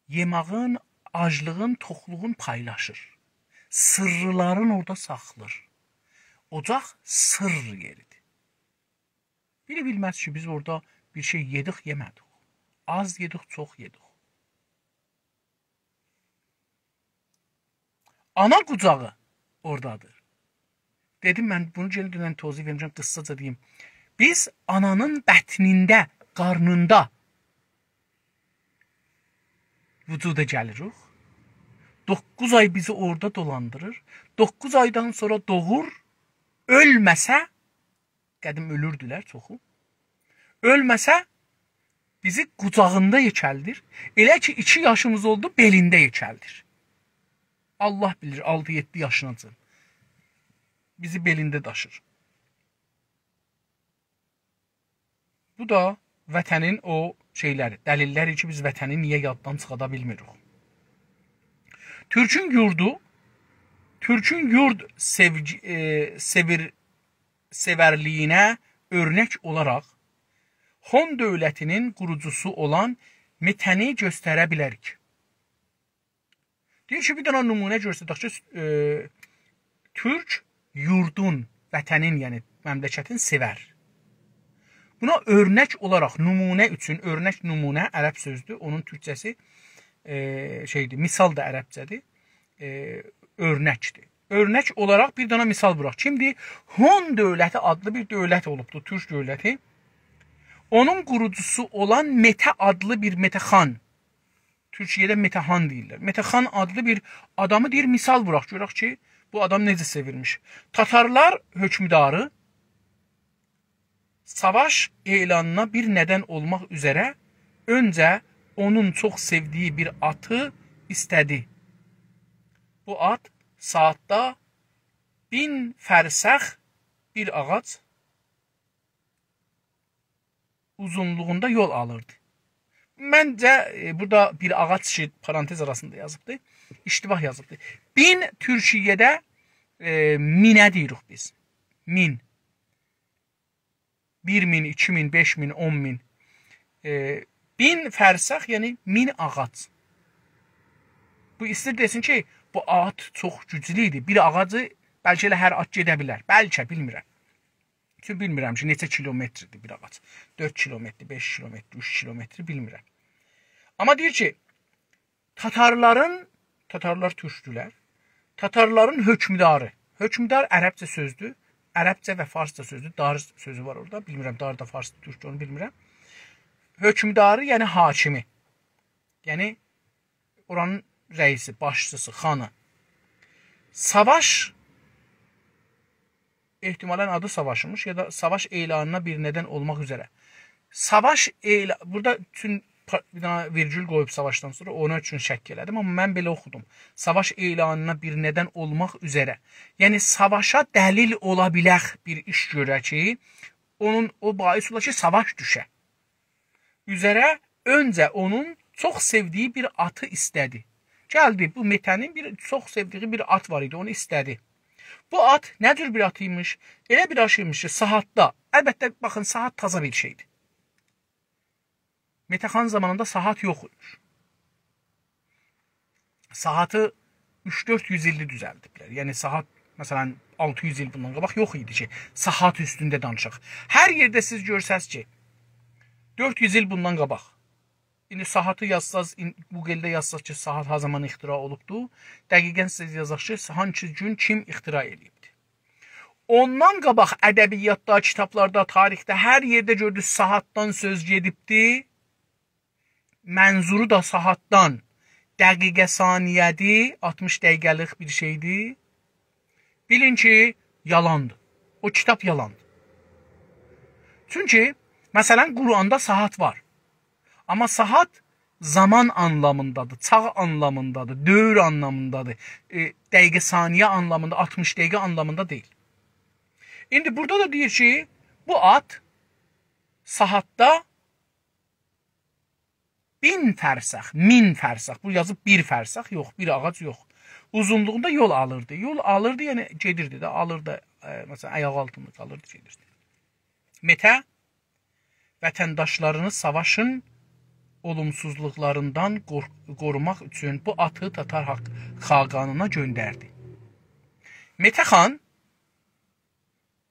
یئماغین، آجلیغین، توخلوغون پایلاشیر. سیرلارین اورادا ساخلیر. اوجاق سیر یئریدیر. بیری بیلمز کی، بیز اورادا بیر شئی یئدیک، یئمه‌دیک. آز یئدیک، چوخ یئدیک. آنا قوجاغی اورادادیر. دئدیم، من بونو یئنه دونن توضیح وئرمیشم، قیسساجا دئییم. بیز آنانین بطنینده، قارنیندا وجودا گلیریک. دوققوز آی بیزی اورادا دولاندیریر. دوققوز آیدان سونرا دوغور، اؤلمه‌سه، قدیم اؤلوردولر چوخو. اؤلمه‌سه، بیزی قوجاغیندا یئکلدیر. ائله کی، ایکی یاشیمیز اولدو، بئلینده یئکلدیر. الله بیلیر، آلتی-یئددی یاشیناجان بیزی بئلینده داشیر. بو دا وطنین او شئیلری، دلیللری کی، بیز وطنی نییه یاددان چیخادا بیلمیریک. تورکون یوردو، تورکون یورد سئوگی-، ائ، سئویر-، سئورلیگینه اؤرنک اولاراق هون دؤولتینین قوروجوسو اولان مته‌نی گؤستره بیلریک. دئییر کی، بیر دنه نمونه گؤستردک کی، ائ، تورک یوردون، وطنین، یعنی مملکتین سئور. بونا اؤرنک اولاراق، نمونه اوچون، اؤرنک، نمونه عرب سؤزدور، اونون تورکجه‌سی، ائ، شئیدیر، مثال دا عربجه‌دیر، ائ، اؤرنکدیر. اؤرنک اولاراق بیر دنه مثال ووراق. کیمدیر؟ هون دؤولتی آدلی بیر دؤولت اولوبدور، تورک دؤولتی. اونون قوروجوسو اولان مته آدلی بیر، مته خان، تورکیه‌ده مته خان دئییرلر. مته خان آدلی بیر آدامی دئییر، مثال ووراق، گؤرک کی، بو آدام نئجه سئویرمیش. تاتارلار حؤکمداری ساواش اعلانینا بیر ندن اولماق اوزره اؤنجه اونون چوخ سئودیگی بیر آتی ایسته‌دی. بو آت ساعاتدا مین فرسخ بیر آغاج اوزونلوغوندا یول آلیردی. منجه، ائ، بورادا بیر آغاج کی، پارانتز آراسیندا یازیبدی، اشتباه یازیبدی. مین تورکیه‌ده، ائ، مینه دئییریک بیز. مین. بیر مین، ایکی مین، بئش مین، اون مین. ائ، مین فرسخ، یعنی مین آغاج. بو ایسته‌ییر دئسین کی، بو آت چوخ گوجلو ایدی. بیر آغاجی بلکه ائله هر آت گئده بیلر. بلکه، بیلمیرم. چونکی بیلمیرم کی، نئچه کیلومتردیر بیر آغاج. دؤرد کیلومتر، بئش کیلومتر، اوچ کیلومتر، بیلمیرم. آمما دئییر کی، تاتارلارین، تاتارلار تورکدولر، تاتارلارین حؤکمداری. حؤکمدار عربجه سؤزدور. عربجه و فارسجا سؤزدور. دار سؤزو وار اورادا. بیلمیرم، دار دا فارسدیر، تورکدور، اونو بیلمیرم. حؤکمداری، یعنی حاکمی. یعنی، اورانین رئیسی، باشچیسی، خانی. ساواش، احتمالاً آدی ساواشیمیش، یا دا ساواش اعلانینا بیر ندن اولماق اوزره. ساواش اعلا-، بورادا چون پا-، بیر دنه ویرگول قویوب ساواشدان سونرا، اونون اوچون شک ائله‌دیم، آمما من بئله اوخودوم. ساواش اعلانینا بیر ندن اولماق اوزره. یعنی، ساواشا دلیل اولا بیلک بیر ایش گؤره کی، اونون، او باعث اولا کی، ساواش دوشه. اوزره اؤنجه اونون چوخ سئودیگی بیر آتی ایسته‌دی. گلدی، بو مته‌نین بیر چوخ سئودیگی بیر آت وار ایدی، اونو ایسته‌دی. بو آت نه جور بیر آت ایمیش؟ ائله بیر آت ایمیش کی، ساعاتدا، البته، باخین، ساعات تازا بیر شئیدیر. مته خان زامانیندا ساعات یوخ ایمیش. ساعاتی اوچ-دؤرد یوز ایللی دوزلدیبلر. یعنی، ساعات مثلا، آلتی یوز ایل بوندان قاباق یوخ ایدی کی، ساعات اوستونده دانیشاق. هر یئرده سیز گؤرسز کی، دؤرد یوز ایل بوندان قاباق، ایندی ساعاتی یازساز، این-، گوگلده یازساز کی، ساعات ها زامان اختراع اولوبدو، دقیقا سیز یازاق کی، هانسی گون کیم اختراع ائله‌ییبدی. اوندان قاباق ادبیاتدا، کیتابلاردا، تاریخده، هر یئرده گؤردونوز ساعاتدان سؤز گئدیبدی، منظورو دا ساعاتدان دقیقه، ثانیه‌دیر، آلتمیش دقیقه‌لیک بیر شئیدیر. بیلین کی، یالاندیر. او کیتاب یالاندیر. چونکی، مثلا، قرآندا ساعات وار. آمما ساعات زامان آنلامیندادیر، چاغ آنلامیندادیر، دؤور آنلامیندادیر، ائ، دقیقه، ثانیه آنلامیندا، آلتمیش دقیقه آنلامیندا دئییل. ایندی بورادا دا دئییر کی، بو آت ساعاتدا مین فرسخ، مین فرسخ. بو یازیب بیر فرسخ، یوخ، بیر آغاج یوخ. اوزونلوغوندا یول آلیردی. یول آلیردی، یعنی گئدیردی ده، آلیردی، ائ، مثلا، آیاغی آلتیندا قالیردی، گئدیردی. مته وطنداشلارینی ساواشین اولومسوزلوقلاریندان قور-، قوروماق اوچون بو آتی تاتار حاق-، خاقانینا گؤندردی. مته خان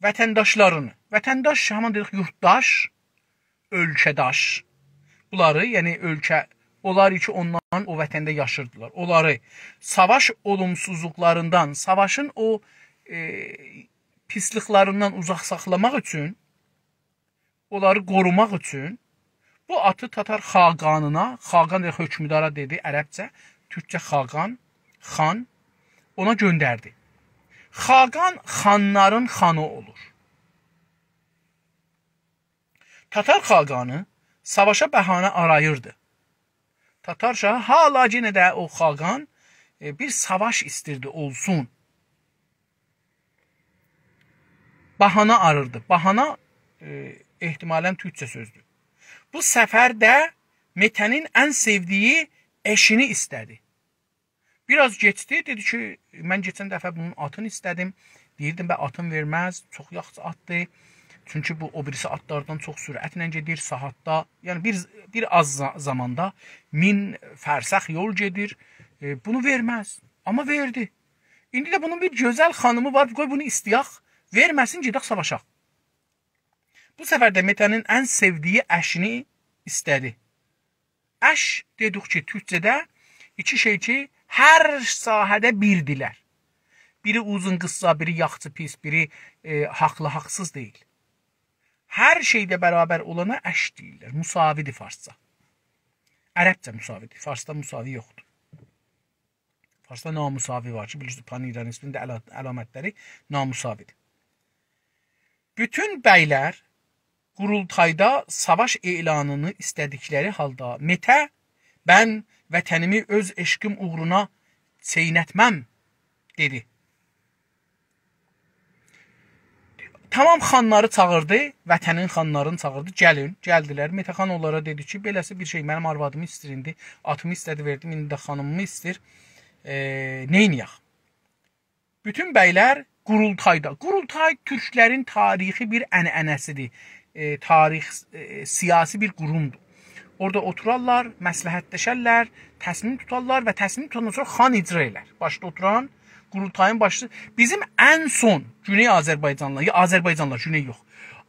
وطنداشلارینی، وطنداش، همان دئدیک، یورتداش، اؤلکه‌داش. بونلاری، یعنی اؤلکه، اونلار کی، اوندان او وطنده یاشیردیلار. اونلاری ساواش اولومسوزلوقلاریندان، ساواشین او، ائ، پیسلیکلریندن اوزاق ساخلاماق اوچون، اونلاری قوروماق اوچون بو آتی تاتار خاقانینا، خاقان دئییر، حؤکمدارا دئدی، عربجه، تورکجه خاقان، خان، اونا گؤندردی. خاقان خانلارین خانی اولور. تاتار خاقانی ساواشا بهانه آراییردی. تاتار شاهی حالا یئنه ده او خاقان، ائ، بیر ساواش ایستیردی، اولسون. بهانه آریردی. بهانه، ائ، احتمالا تورکجه سؤزدور. بو سفر ده مته‌نین ان سئودیگی ائشینی ایسته‌دی. بیر آز کئچدی، دئدی کی، من کئچن دفعه بونون آتینی ایسته‌دیم. دئییردیم، به آتین وئرمز، چوخ یاخشی آتدیر. چونکی بو او بیریسی آتلاردان چوخ سرعتله گئدیر، ساعاتدا، یعنی بیر، بیر آز زا-، زاماندا مین فرسخ یول گئدیر. ائ، بونو وئرمز. آمما وئردی. ایندی ده بونون بیر گؤزل خانیمی وار، قوی بونو ایسته‌یک، وئرمه‌سین، گئدک ساواشاق. بو سفر ده مته‌نین ان سئودیگی ائشینی ایسته‌دی. ائش دئدیک کی، تورکجه‌ده ایکی شئی کی، هر ساحه‌ده بیردیلر. بیری اوزون قیسا، بیری یاخشی پیس، بیری، ائ، حاقلی حاقسیز دئییل. هر شئیده برابر اولانا ائش دئییرلر. مساوی‌دیر فارسجا. عربجه مساوی‌دیر. فارسدا مساوی یوخدور. فارسدا نامساوی وار کی، بیلیرسینیز، پان‌ایرانیزمین ده علا-، علامتلری نامساوی‌دیر. بوتون بیلر قورولتایدا ساواش اعلانینی ایسته‌دیکلری حالدا مته، «من وطنیمی اؤز عشقیم اوغرونا چئینتمم» دئدی. تمام خانلاری چاغیردی، وطنین خانلارینی چاغیردی، «گلین»، گلدیلر. مته خان اونلارا دئدی کی، «بئله‌سی بیر شئی، منیم آروادیمی ایستیر ایندی، آتیمی ایسته‌دی، وئردیم، ایندی ده خانیمیمی ایستیر. ائ، نئینیه‌ک؟» بوتون بیلر قورولتایدا. قورولتای تورکلرین تاریخی بیر عنعنه‌سیدیر. ائ، تاریخ، ائ، سیاسی بیر قورومدور. اورادا اوتورارلار، مصلحتلشرلر، تصمیم توتارلار و تصمیم توتاندان سونرا خان اجرا ائلر. باشدا اوتوران، قورولتایین باشچیسی. بیزیم ان سون گونئی آذربایجانلیلار، یا آذربایجانلیلار، گونئی یوخ.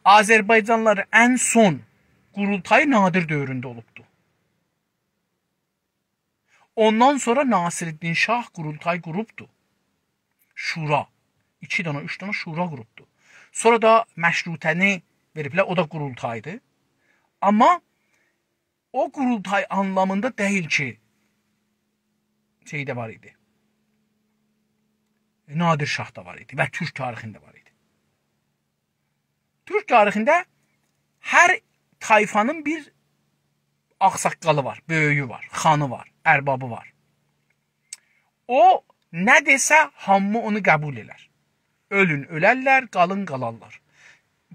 آذربایجانلیلار ان سون قورولتایی نادر دؤورونده اولوبدو. اوندان سونرا ناصرالدین شاه قورولتای قوروبدو. شورا. ایکی دنه، اوچ دنه شورا قوروبدو. سونرا دا مشروطه‌نی وئریبلر، او دا قورولتایدی. آمما او قورولتای آنلامیندا دئییل کی، شئی ده وار ایدی. نادر شاه دا وار ایدی و تورک تاریخینده وار ایدی. تورک تاریخینده هر طایفانین بیر آغ‌ساققالی وار، بؤیویو وار، خانی وار، اربابی وار. او نه دئسه، هامی اونو قبول ائلر. اؤلون اؤلرلر، قالین قالارلار.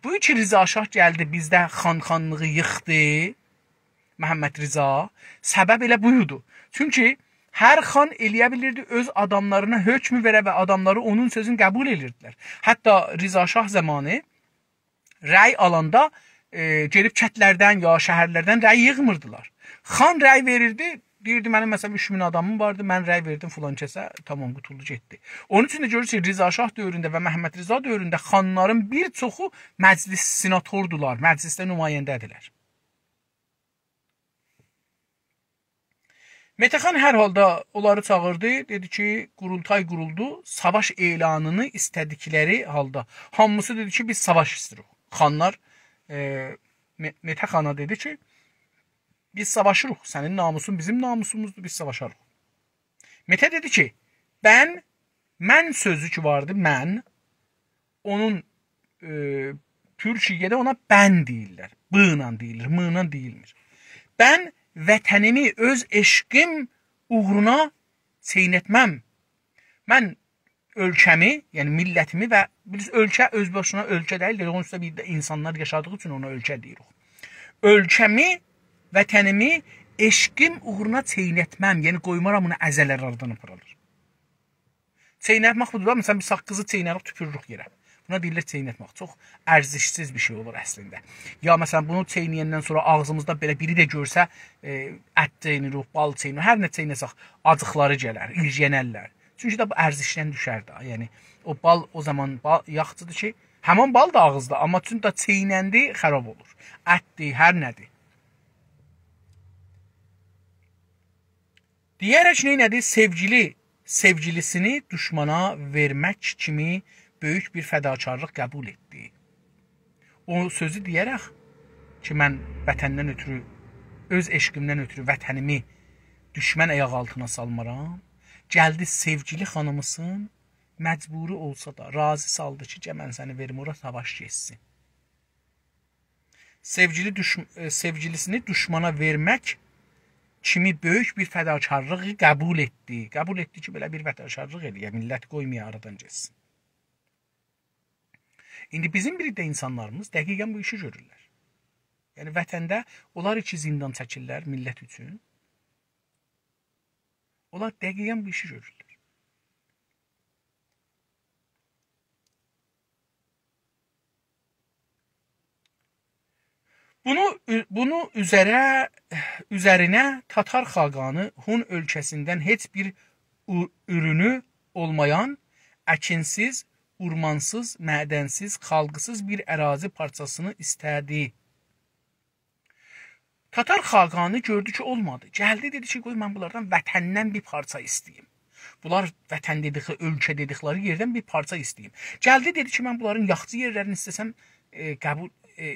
بو کی رضا شاه گلدی، بیزده خان خانلیغی ییخدی، محمدرضا، سبب ائله بویدو. چونکی هر خان ائلیه بیلیردی اؤز آداملارینا حکم وئره و آداملاری اونون سؤزونو قبول ائدیردیلر. حتی رضا شاه زامانی رأی آلاندا، ائ، گئدیب کندلردن یا شهرلردن رأی ییغمیردیلار. خان رأی وئریردی، دئییردی: «منیم، مثلا، اوچ مین آدامیم واردی، من رأی وئردیم فلان کسه، تامام، قوتولدو گئتدی.» اونون اوچون ده گؤرورسونوز کی، رضا شاه دؤورونده و محمد رضا دؤورونده خانلارین بیر چوخو مجلس سناتوردولار، مجلسده نماینده‌دیرلر. مته خان هر حالدا اونلاری چاغیردی، دئدی کی، قورولتای قورولدو، ساواش اعلانینی ایسته‌دیکلری حالدا. هامیسی دئدی کی، بیز ساواش ایسته‌ییریک. خانلار، ائ، مه-، مته خانا دئدی کی، بیز ساواشیریق، سنین ناموسون بیزیم ناموسوموزدور، بیز ساواشاریق. مته دئدی کی، «بن»، «من» سؤزو کی واردی، «من»، اونون، ائ، تورکیه‌ده اونا «بن» دئییرلر. «ب» ایله دئییلیر، «م» ایله دئییلمیر. «بن وطنیمی اؤز عشقیم اوغرونا چئینتمم.» من اؤلکه‌می، یعنی میللتیمی و بیلیرسینیز، اؤلکه اؤز باشینا اؤلکه دئییل، اونون اوسته بیر ده اینسانلار یاشادیغی اوچون اونا اؤلکه دئییریک. اؤلکه‌می، وطنیمی عشقیم اوغرونا چئینتمم، یعنی قویمارام بونو ازه‌لر، آرادان آپارالار. چئینتمک بودور دا، مثلا، بیر ساققیزی چئینه‌ریک، توپوروروک یئره. بونا دئییرلر چئینتمک. چوخ ارزشسیز بیر شئی اولور اصلینده. یا، مثلا، بونو چئینه‌یندن سونرا آغزیمیزدا بئله بیری ده گؤرسه، ائ، ات چئینیریک، بال چئینیریک، هر نه چئینه‌سک، آجیقلاری گلر، ایرگینرلر. چونکی ده بو ارزشدن دوشر ده. یعنی، او بال او زامان با-، یاخشیدیر کی، همان بال دا آغیزدا، آمما چونکی ده چئینندی، خراب اولور. اتدیر، هر نه‌دیر. دئیه‌رک نئینه‌دی؟ سئوگیلی، سئوگیلیسینی دوشمانا وئرمک کیمی بؤیوک بیر فداکارلیق قبول ائتدی. او سؤزو دئیه‌رک کی، من وطندن اؤترو، اؤز عشقیمدن اؤترو وطنیمی دوشمن آیاق آلتینا سالمارام، گلدی سئوگیلی خانیمیسین مجبوری اولسا دا راضی سالدی کی، گل من سنی وئریم اورا، ساواش گئتسین. سئوگیلی دوشم-، ائ، سئوگیلیسینی دوشمانا وئرمک کیمی بؤیوک بیر فداکارلیغی قبول ائتدی. قبول ائتدی کی، بئله بیر فداکارلیق ائله‌یه، میللت قویمایا آرادان گئتسین. ایندی بیزیم بیر ده اینسانلاریمیز دقیقا بو ایشی گؤرورلر. یعنی، وطنده اونلار کی زندان چکیرلر میللت اوچون، اونلار دقیقا بو ایشی گؤرورلر. بونو، بونو اوزره، اوزرینه تاتار خاقانی هون اؤلکه‌سیندن هئچ بیر او-، اورونو اولمایان، اکینسیز، اورمانسیز، معدنسیز، خالقسیز بیر اراضی پارچاسینی ایسته‌دی. تاتار خاقانی گؤردو کی، اولمادی. گلدی، دئدی کی، قوی من بونلاردان وطندن بیر پارچا ایسته‌ییم. بونلار وطن دئدیکلری، اؤلکه دئدیکلری یئردن بیر پارچا ایسته‌ییم. گلدی، دئدی کی، من بونلارین یاخشی یئرلرینی ایسته‌سم، ائ، قبول، ائ،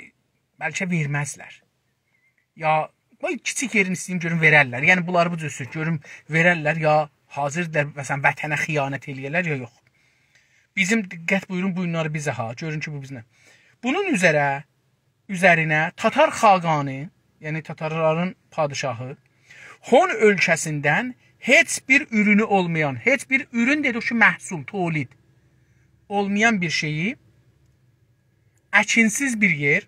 بلکه وئرمزلر. یا، قوی کیچیک یئرینی ایسته‌ییم، گؤروم وئررلر. یعنی، بونلاری بو جور سؤز، گؤروم وئررلر، یا حاضردیلار، مثلا، وطنه خیانت ائله‌یه‌لر، یا یوخ. بیزیم، دقت بویورون، بو گونلری بیزه ها، گؤرون کی، بو بیزینه. بونون اوزره، اوزرینه تاتار خاقانی، یعنی تاتارلارین پادشاهی، هون اؤلکه‌سیندن هئچ بیر اورونو اولمایان، هئچ بیر اورون دئدیک کی، محصول، تولید اولمایان بیر شئیی، اکینسیز بیر یئر،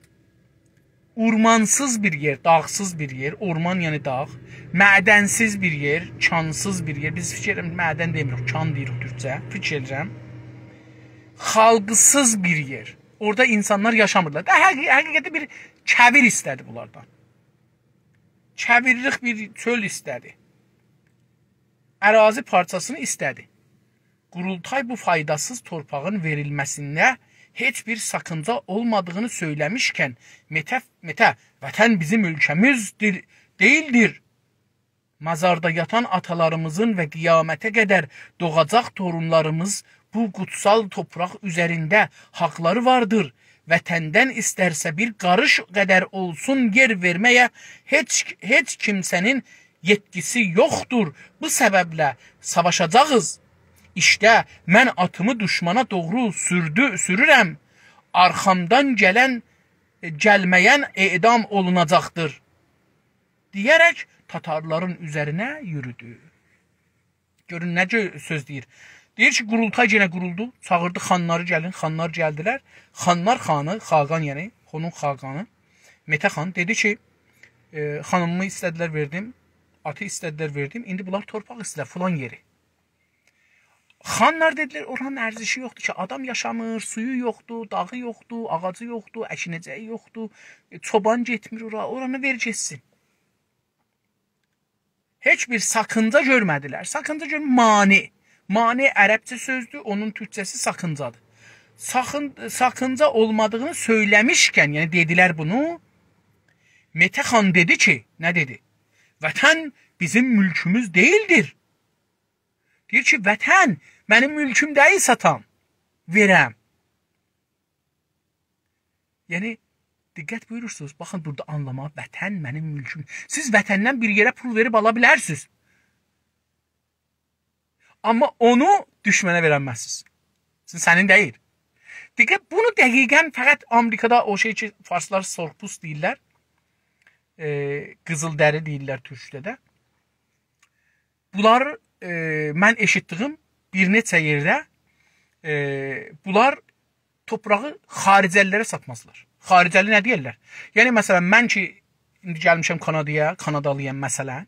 اورمانسیز بیر یئر، داغسیز بیر یئر، اورمان یعنی داغ، معدنسیز بیر یئر، کانسیز بیر یئر. بیز فیکیر ائدیرم، معدن دئمیریک، کان دئییریک تورکجه، فیکیر ائدیرم. خالقسیز بیر یئر. اورادا اینسانلار یاشامیرلار. دا حقی-، حقیقتده بیر کویر ایسته‌دی بونلاردان. کویرلیک بیر چؤل ایسته‌دی. اراضی پارچاسینی ایسته‌دی. قورولتای بو فایداسیز تورپاغین وئریلمه‌سینده هئچ بیر ساکینجا اولمادیغینی سؤیله‌میشکن، مته، مته، وطن بیزیم اؤلکه‌میز دئ-، دئییلدیر. مزاردا یاتان آتالاریمیزین و قیامته قدر دوغاجاق تورونلاریمیز بو قوتسال تورپاق اوزرینده حاقلاری واردیر. وطندن ایسترسه بیر قاریش قدر اولسون یئر وئرمه‌یه هئچ، هئچ کیمسه‌نین یئتکیسی یوخدور. بو سببله ساواشاجاغیز. ایشته، من آتیمی دوشمانا دوغرو سوردو، سورورم. آرخامدان گلن، گلمه‌ین اعدام اولوناجاقدیر. دئیه‌رک تاتارلارین اوزرینه یورودو. گؤرون نه گؤ-، سؤز دئییر. دئییر کی، قورولتای یئنه قورولدو، چاغیردی خانلاری گلین، خانلار گلدیلر. خانلار خانی، خاقان یعنی، هونون خاقانی، مته خان دئدی کی، ائ، خانیمیمی ایسته‌دیلر، وئردیم، آتی ایسته‌دیلر، وئردیم، ایندی بونلار تورپاق ایسته‌ییرلر، فلان یئری. خانلار دئدیلر، اورانین ارزشی یوخدور کی، آدام یاشامیر، سویو یوخدور، داغی یوخدور، آغاجی یوخدور، اکینه‌جه‌یی یوخدور، ائ، چوبان گئتمیر اورا، اورانی وئر گئتسین. هئچ بیر ساکینجا گؤرمه‌دیلر. ساکینجا گؤر، مانع. مانع عربجه سؤزدور، اونون تورکجه‌سی ساکینجادیر. ساکین-، ساکینجا اولمادیغینی سؤیله‌میشکن، یعنی دئدیلر بونو، مته خان دئدی کی، نه دئدی؟ «وطن بیزیم مولکوموز دئییلدیر.» دئییر کی، «وطن منیم مولکوم دئییل ساتام، وئرم.» یعنی، دقت بویورورسونوز، باخین بورادا آنلاماغا، وطن منیم مولکوم. سیز وطندن بیر یئره پول وئریب آلا بیلرسینیز. آمما اونو دوشمنه وئرنمزسینیز. سیز، سنین دئییل. دقت، بونو دقیقاً فقط آمریکادا او شئی کی، فارسلار سرخپوست دئییرلر، ائ، قیزیلدری دئییرلر تورکده ده. بونلار، ائ، من ائشیتدیگیم بیر نئچه یئرده، ائ، بونلار تورپاغی خارجه‌لی‌لره ساتمازلار. خارجه‌لی نه دئیرلر؟ یعنی، مثلاً، من کی، ایندی گلمیشم کانادایا، کانادالی‌یام، مثلاً،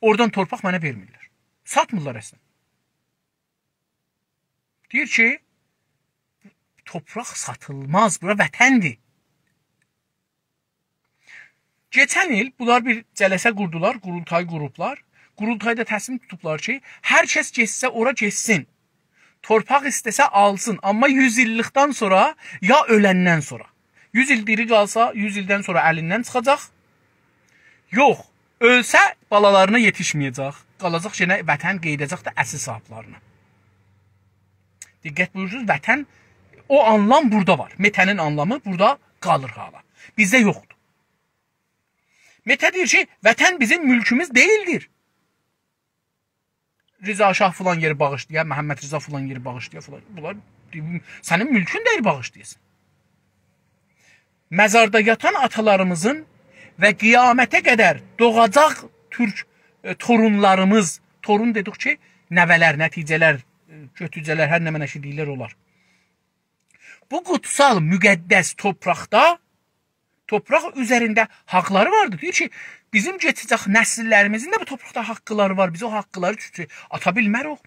اورادان تورپاق منه وئرمیرلر. ساتمیرلار اصلاً. دئییر کی، تورپاق ساتیلماز، بورا وطندیر. کئچن ایل بونلار بیر جلسه قوردولار، قورولتای قوروبلار. قورولتایدا تصمیم توتوبلار کی، هر کس گئتسه اورا گئتسین. تورپاق ایسته‌سه آلسین، آمما یوز ایللیکدن سونرا یا اؤلندن سونرا. یوز ایل دیری قالسا، یوز ایلدن سونرا الیندن چیخاجاق. یوخ، اؤلسه بالالارینا یئتیشمه‌یه‌جک. قالاجاق یئنه وطن، قئییده‌جک ده اصل صاحیبلرینه. دقت بویورورسونوز، وطن، او آنلام بورادا وار. مته‌نین آنلامی بورادا قالیر حالا. بیزده یوخدور. مته دئییر کی، وطن بیزیم مولکوموز دئییلدیر. رضا شاه فلان یئری باغیشلاییر، محمد رضا فلان یئری باغیشلاییر فلان. بونلار، دئییر، سنین مولکون دئییل باغیشلایاسان. مزاردا یاتان آتالاریمیزین و قیامته قدر دوغاجاق تورک، ائ، تورونلاریمیز، تورون دئدیک کی، نوه‌لر، نتیجه‌لر، ائ، گؤتوجه‌لر، هر نمنه کی دئییرلر اونلار. بو قوتسال، مقدس تورپاقدا، تورپاق اوزرینده حاقلاری واردیر. دئییر کی، بیزیم کئچه‌جک نسیللریمیزین ده بو تورپاقدا حاقلاری وار. بیز او حاقلاری چوخ آتا بیلمه‌ریک.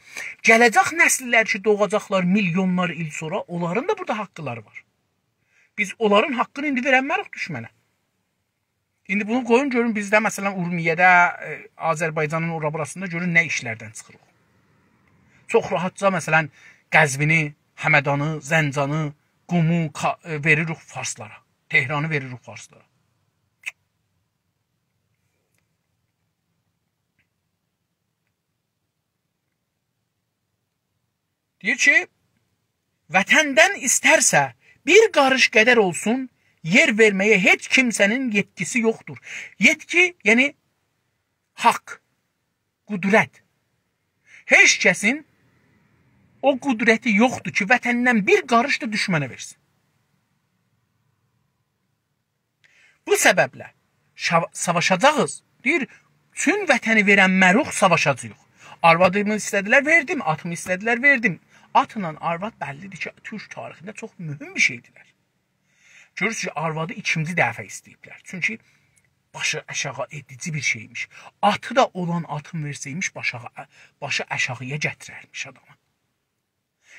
گله‌جک نسیللر کی، دوغاجاقلار میلیونلار ایل سونرا، اونلارین دا بورادا حاقلاری وار. بیز اونلارین حاقینی ایندی وئرنمه‌ریک دوشمنه. ایندی بونو قویون گؤرون، بیزده، مثلاً، اورمیه‌ده، ائ، آذربایجانین اورا بوراسیندا گؤرون نه ایشلردن چیخیریق. چوخ راحتجا، مثلاً، قزوینی، همدانی، زنجانی، قومو کا-، ائ، وئریریک فارسلارا. تهرانی وئریریک فارسلارا. دئییر کی، وطندن ایسترسه بیر قاریش قدر اولسون، یئر وئرمه‌یه هئچ کیمسه‌نین یئتکیسی یوخدور. یئتکی، یعنی حاق، قدرت. هئچ کسین او قدرتی یوخدور کی، وطندن بیر قاریش دا دوشمنه وئرسین. بو سببله شا-، ساواشاجاغیز. دئییر، چون وطنی وئرنمه‌ریک، ساواشاجاغیق. آروادیمی ایسته‌دیلر، وئردیم. آتیمی ایسته‌دیلر، وئردیم. آتلا آرواد بللی‌دیر کی، تورک تاریخینده چوخ مهم بیر شئیدیرلر. گؤرورسونوز کی، آروادی ایکینجی دفعه ایسته‌ییبلر. چونکی باشی آشاغی ائدیجی بیر شئیمیش. آتی دا اولان آتین وئرسه‌یمیش، باشاغی، باشی آشاغییا گتیررمیش آدامی.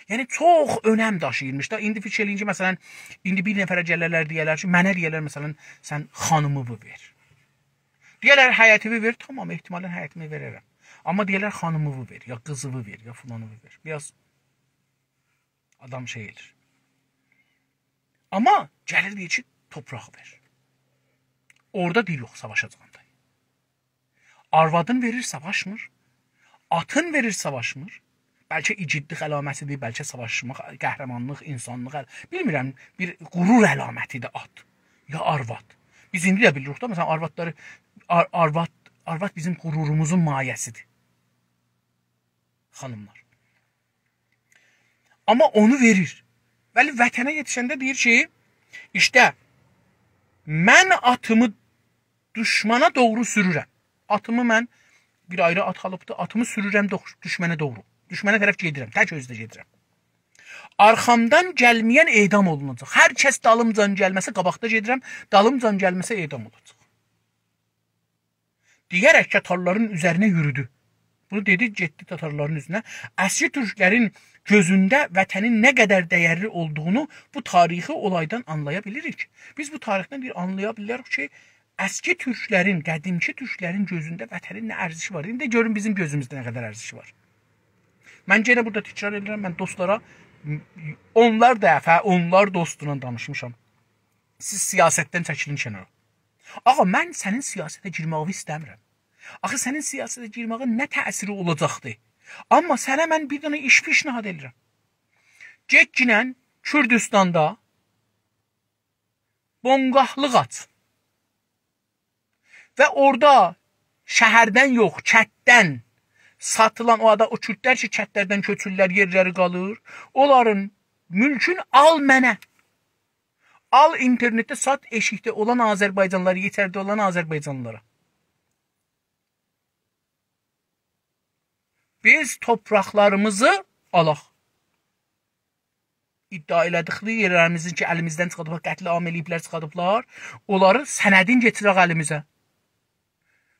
یعنی، چوخ اؤنم داشیییرمیش دا. ایندی فیکیر ائله‌یین کی، مثلاً، ایندی بیر نفره گلرلر، دئیرلر کی، منه دئیرلر، مثلاً، سن خانیمیوی وئر. دئیرلر، حیطیوی وئر، تامام، احتمالاً حیطیمی وئررم. آمما دئیرلر، خانیمیوی وئر، یا قیزیوی وئر، یا فلانیوی وئر. بیر آز آدام شئی ائله‌ییر. آمما گلیر دئییر کی، تورپاق وئر. اورادا دئییر، یوخ، ساواشاجاغام دا. آروادین وئریر، ساواشمیر. آتین وئریر، ساواشمیر. بلکه ایگیدلیک علامتی‌دیر، بلکه ساواشماق، قهرمانلیق، اینسانلیق، ال-، بیلمیرم، بیر غرور علامتی‌دیر آت. یا آرواد. بیز ایندی ده بیلیریک ده، مثلاً، آروادلاری، آر-، آرواد، آرواد بیزیم غروروموزون مایه‌سی‌دیر. خانیملار. آمما اونو وئریر. ولی وطنه یئتیشنده دئییر کی، ایشته، من آتیمی دوشمانا دوغرو سورورم. آتیمی من، بیر آیری آت آلیبدی، آتیمی سورورم دوغ-، دوشمنه دوغرو. دوشمنه طرف گئدیرم، تک اؤزو ده گئدیرم. آرخامدان گلمه‌ین اعدام اولوناجاق. هر کس دالیمجان گلمه‌سه، قاباقدا گئدیرم، دالیمجان گلمه‌سه اعدام اولاجاق. دئیه‌رک تاتارلارین اوزرینه یورودو. بونو دئدی، گئتدی تاتارلارین اوزونه. اسکی تورکلرین گؤزونده وطنین نه قدر دَیرلی اولدوغونو بو تاریخی اولایدان آنلایا بیلیریک. بیز بو تاریخدن بیر آنلایا بیلریک کی، اسکی تورکلرین، قدیمکی تورکلرین گؤزونده وطنین نه ارزشی وار؟ ایندی گؤرون بیزیم گؤزوموزده نه قدر ارزشی وار. من یئنه بورادا تکرار ائدیرم، من دوستلارا، اونلار دفعه، اونلار دوستونان دانیشمیشام. سیز سیاستدن چکیلین کنارا. آغا، من سنین سیاسته گیرمه‌یی ایسته‌میرم. آخی سنین سیاسته گیرمه‌یین نه تأثیری اولاجاقدی؟ آمما سنه من بیر دنه ایش پیشنهاد ائدیرم. گئتگینن کوردوستاندا بنگاهلیق آچ. و اورادا شهردن یوخ، کتدن ساتیلان او آدا-، او کوردلر کی، کتلردن کؤچورلر، یئرلری قالیر، اونلارین مولکون آل منه. آل اینترنتده سات ائشیکده اولان آذربایجانلیلارا، ایچریده اولان آذربایجانلیلارا. بیز تورپاقلاریمیزی آلاق. ادعا ائله‌دیکلری یئرلریمیزین کی، الیمیزدن چیخاردیبلار، قتل‌عام ائله‌ییبلر، چیخاردیبلار، اونلاری سندین گتیرک الیمیزه.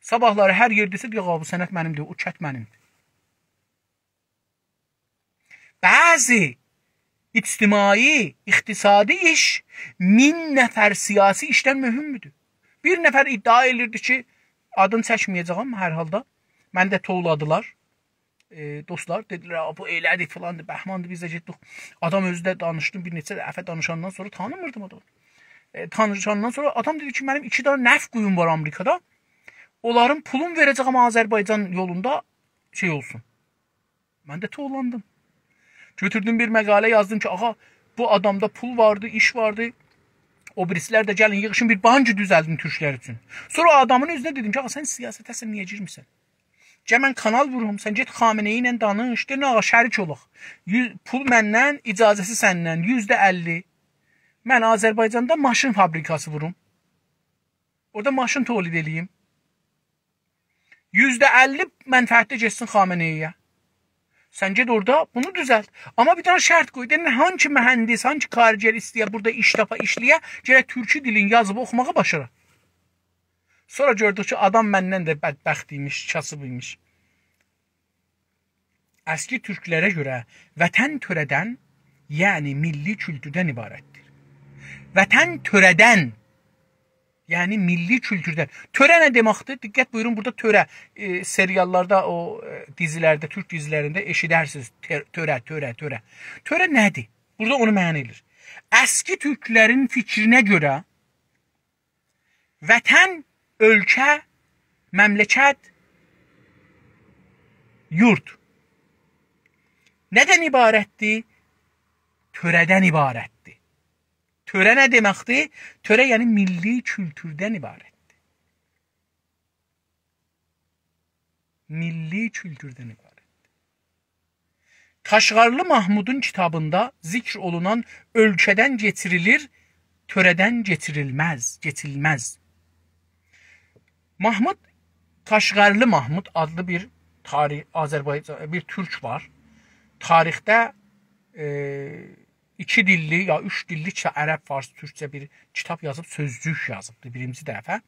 صاباحلاری هر یئر دئسه، «یوخ، بو سند منیمدیر، او کت منیمدیر.» بعضی اجتماعی، اقتصادی ایش مین نفر سیاسی ایشدن مهمدور. بیر نفر ادعا ائدیردی کی، آدینی چکمه‌یه‌جه‌یم هر حالدا، منی ده توولادیلار. ائ، دوستلار دئدیلر، «آ، بو ائله‌دی، فلاندی، بهماندی، بیز ده گئتدیک.» آدام اؤزو ده دانیشدی، بیر نئچه دفعه دانیشاندان سونرا تانیمیردیم آدامی. ائ، دانیشاندان سونرا آدام دئدی کی، منیم ایکی دنه نفت قویوم وار آمریکادا. اونلارین پولون وئره‌جه‌یم آذربایجان یولوندا شئی اولسون. من ده توولاندیم. گؤتوردوم بیر مقاله یازدیم کی، آغا، بو آدامدا پول واردی، ایش واردی. او بیریسیلر ده گلین ییغیشین، بیر بانک دوزلدین تورکلر اوچون. سونرا او آدامین اوزونه دئدیم کی، آغا، سن سیاسته سن نییه گیرمیرسن؟ گل من کانال ووروم، سن گئت خامنه‌ای ایله دانیش، دئ، نه آغا، شریک اولاق. یوز، پول مندن، اجازه‌سی سندن، یوزده اللی. من آذربایجاندا ماشین فابریکاسی ووروم. اورادا ماشین تولید ائله‌ییم. یوزده اللی منفعتده گئتسین خامنه‌ای‌یه. سن گئت اورادا بونو دوزلت. آمما بیر دنه شرط قوی. دئ، هانسی مهندس، هانسی کارگر ایسته‌یه بورادا ایش تاپا، ایشله‌یه، گرک تورکی دیلین یازیب اوخوماغی باشارا. سونرا گؤردوک کی، آدام مندن ده بدبخت ایمیش، کاسیب ایمیش. اسکی تورکلره گؤره وطن تؤره‌دن، یعنی میللی کولتوردن عبارتدیر. وطن تؤره‌دن، یعنی میللی کولتوردن. تؤره نه دئمکدیر؟ دقت بویورون، بورادا تؤره، ائ، سریاللاردا، او، ائ، دیزیلرده، تورک دیزیلرینده ائشیدرسینیز. تؤ-، تؤره، تؤره، تؤره. تؤره نه‌دیر؟ بورادا اونو معنا ائله‌ییر. اسکی تورکلرین فیکرینه گؤره وطن، اؤلکه، مملکت، یورد نه‌دن عبارتدیر؟ تؤره‌دن عبارتدیر. تؤره نه دئمکدیر؟ تؤره، یعنی میللی کولتوردن عبارتدیر. میللی کولتوردن عبارتدیر. قاشغارلی محمودون کیتابیندا ذکر اولونان اؤلکه‌دن کئچیریلیر، تؤره‌دن کئچیریلمز، کئچیلمز. محمود، قاشغارلی محمود آدلی بیر تاریخ، آذربایجان، بیر تورک وار. تاریخده، ائ، ایکی دیللی یا اوچ دیللی کی، عرب، فارس، تورکجه بیر کیتاب یازیب، سؤزلوک یازیبدی بیرینجی دفعه.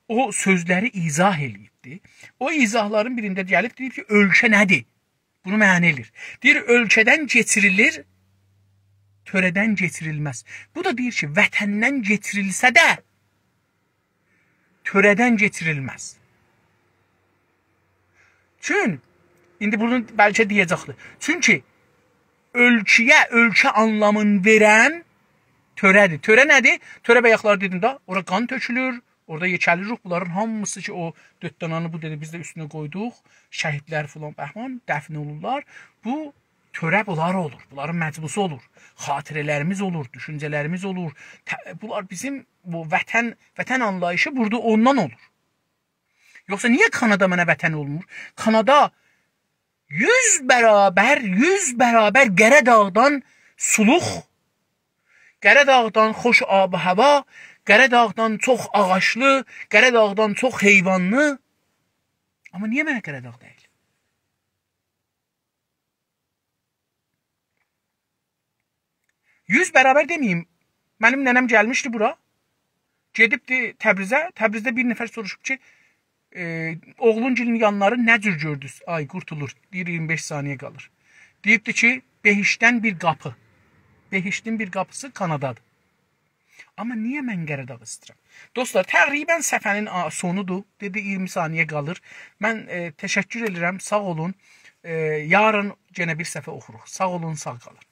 او سؤزلری ایضاح ائله‌ییبدی. او ایضاحلارین بیرینده گلیب دئییب کی، اؤلکه نه‌دیر؟ بونو معنا ائله‌ییر. دئییر، اؤلکه‌دن کئچیریلیر، تؤره‌دن کئچیریلمز. بو دا دئییر کی، وطندن کئچیریلسه ده، تؤره‌دن کئچیریلمز. چون، ایندی بونو بلکه دئیه‌جکدیر. چونکی اؤلکه‌یه، اؤلکه آنلامینی وئرن تؤره‌دیر. تؤره نه‌دیر؟ تؤره بایاقلار دئدیم ده، اورا قان تؤکولور، اورادا یئکه‌لیریک. بونلارین هامیسی کی، او دؤرد دنه‌نی بو دئدی، بیز ده اوستونه قویدوق. شهیدلر فلان بهمان دفن اولورلار. بو تؤره بونلار اولور. بونلارین مجموعه‌سی اولور. خاطره‌لریمیز اولور، دوشونجه‌لریمیز اولور. ته-، بونلار بیزیم بو وطن، وطن آنلاییشی بورادا اوندان اولور. یوخسا نییه کانادا منه وطن اولمور؟ کانادا یوز برابر، یوز برابر قاراداغدان سولوق، قاراداغدان خوش آب و هوا، قاراداغدان چوخ آغاجلی، قاراداغدان چوخ حیوانلی. آمما نییه منه قاراداغ دئییل؟ یوز برابر دئمه‌ییم. منیم ننه‌م گلمیشدی بورا. گئدیبدی تبریزه. تبریزده بیر نفر سوروشوب کی، ائ، اوغلون‌گیلین یانلاری نه جور گؤردونوز؟ آی، قورتولور. دئییر، اییرمی بئش ثانیه قالیر. دئییبدی کی، بهشتدن بیر قاپی. بهشتین بیر قاپیسی کانادادیر. آمما نییه من قاراداغی ایسته‌ییرم؟ دوستلار، تقریباً صفحه‌نین آ-، سونودور. دئدی اییرمی ثانیه قالیر. من، ائ، تشکر ائدیرم، ساغ اولون. ائ، یارین یئنه بیر صفحه اوخوروق. ساغ اولون، ساغ قالین.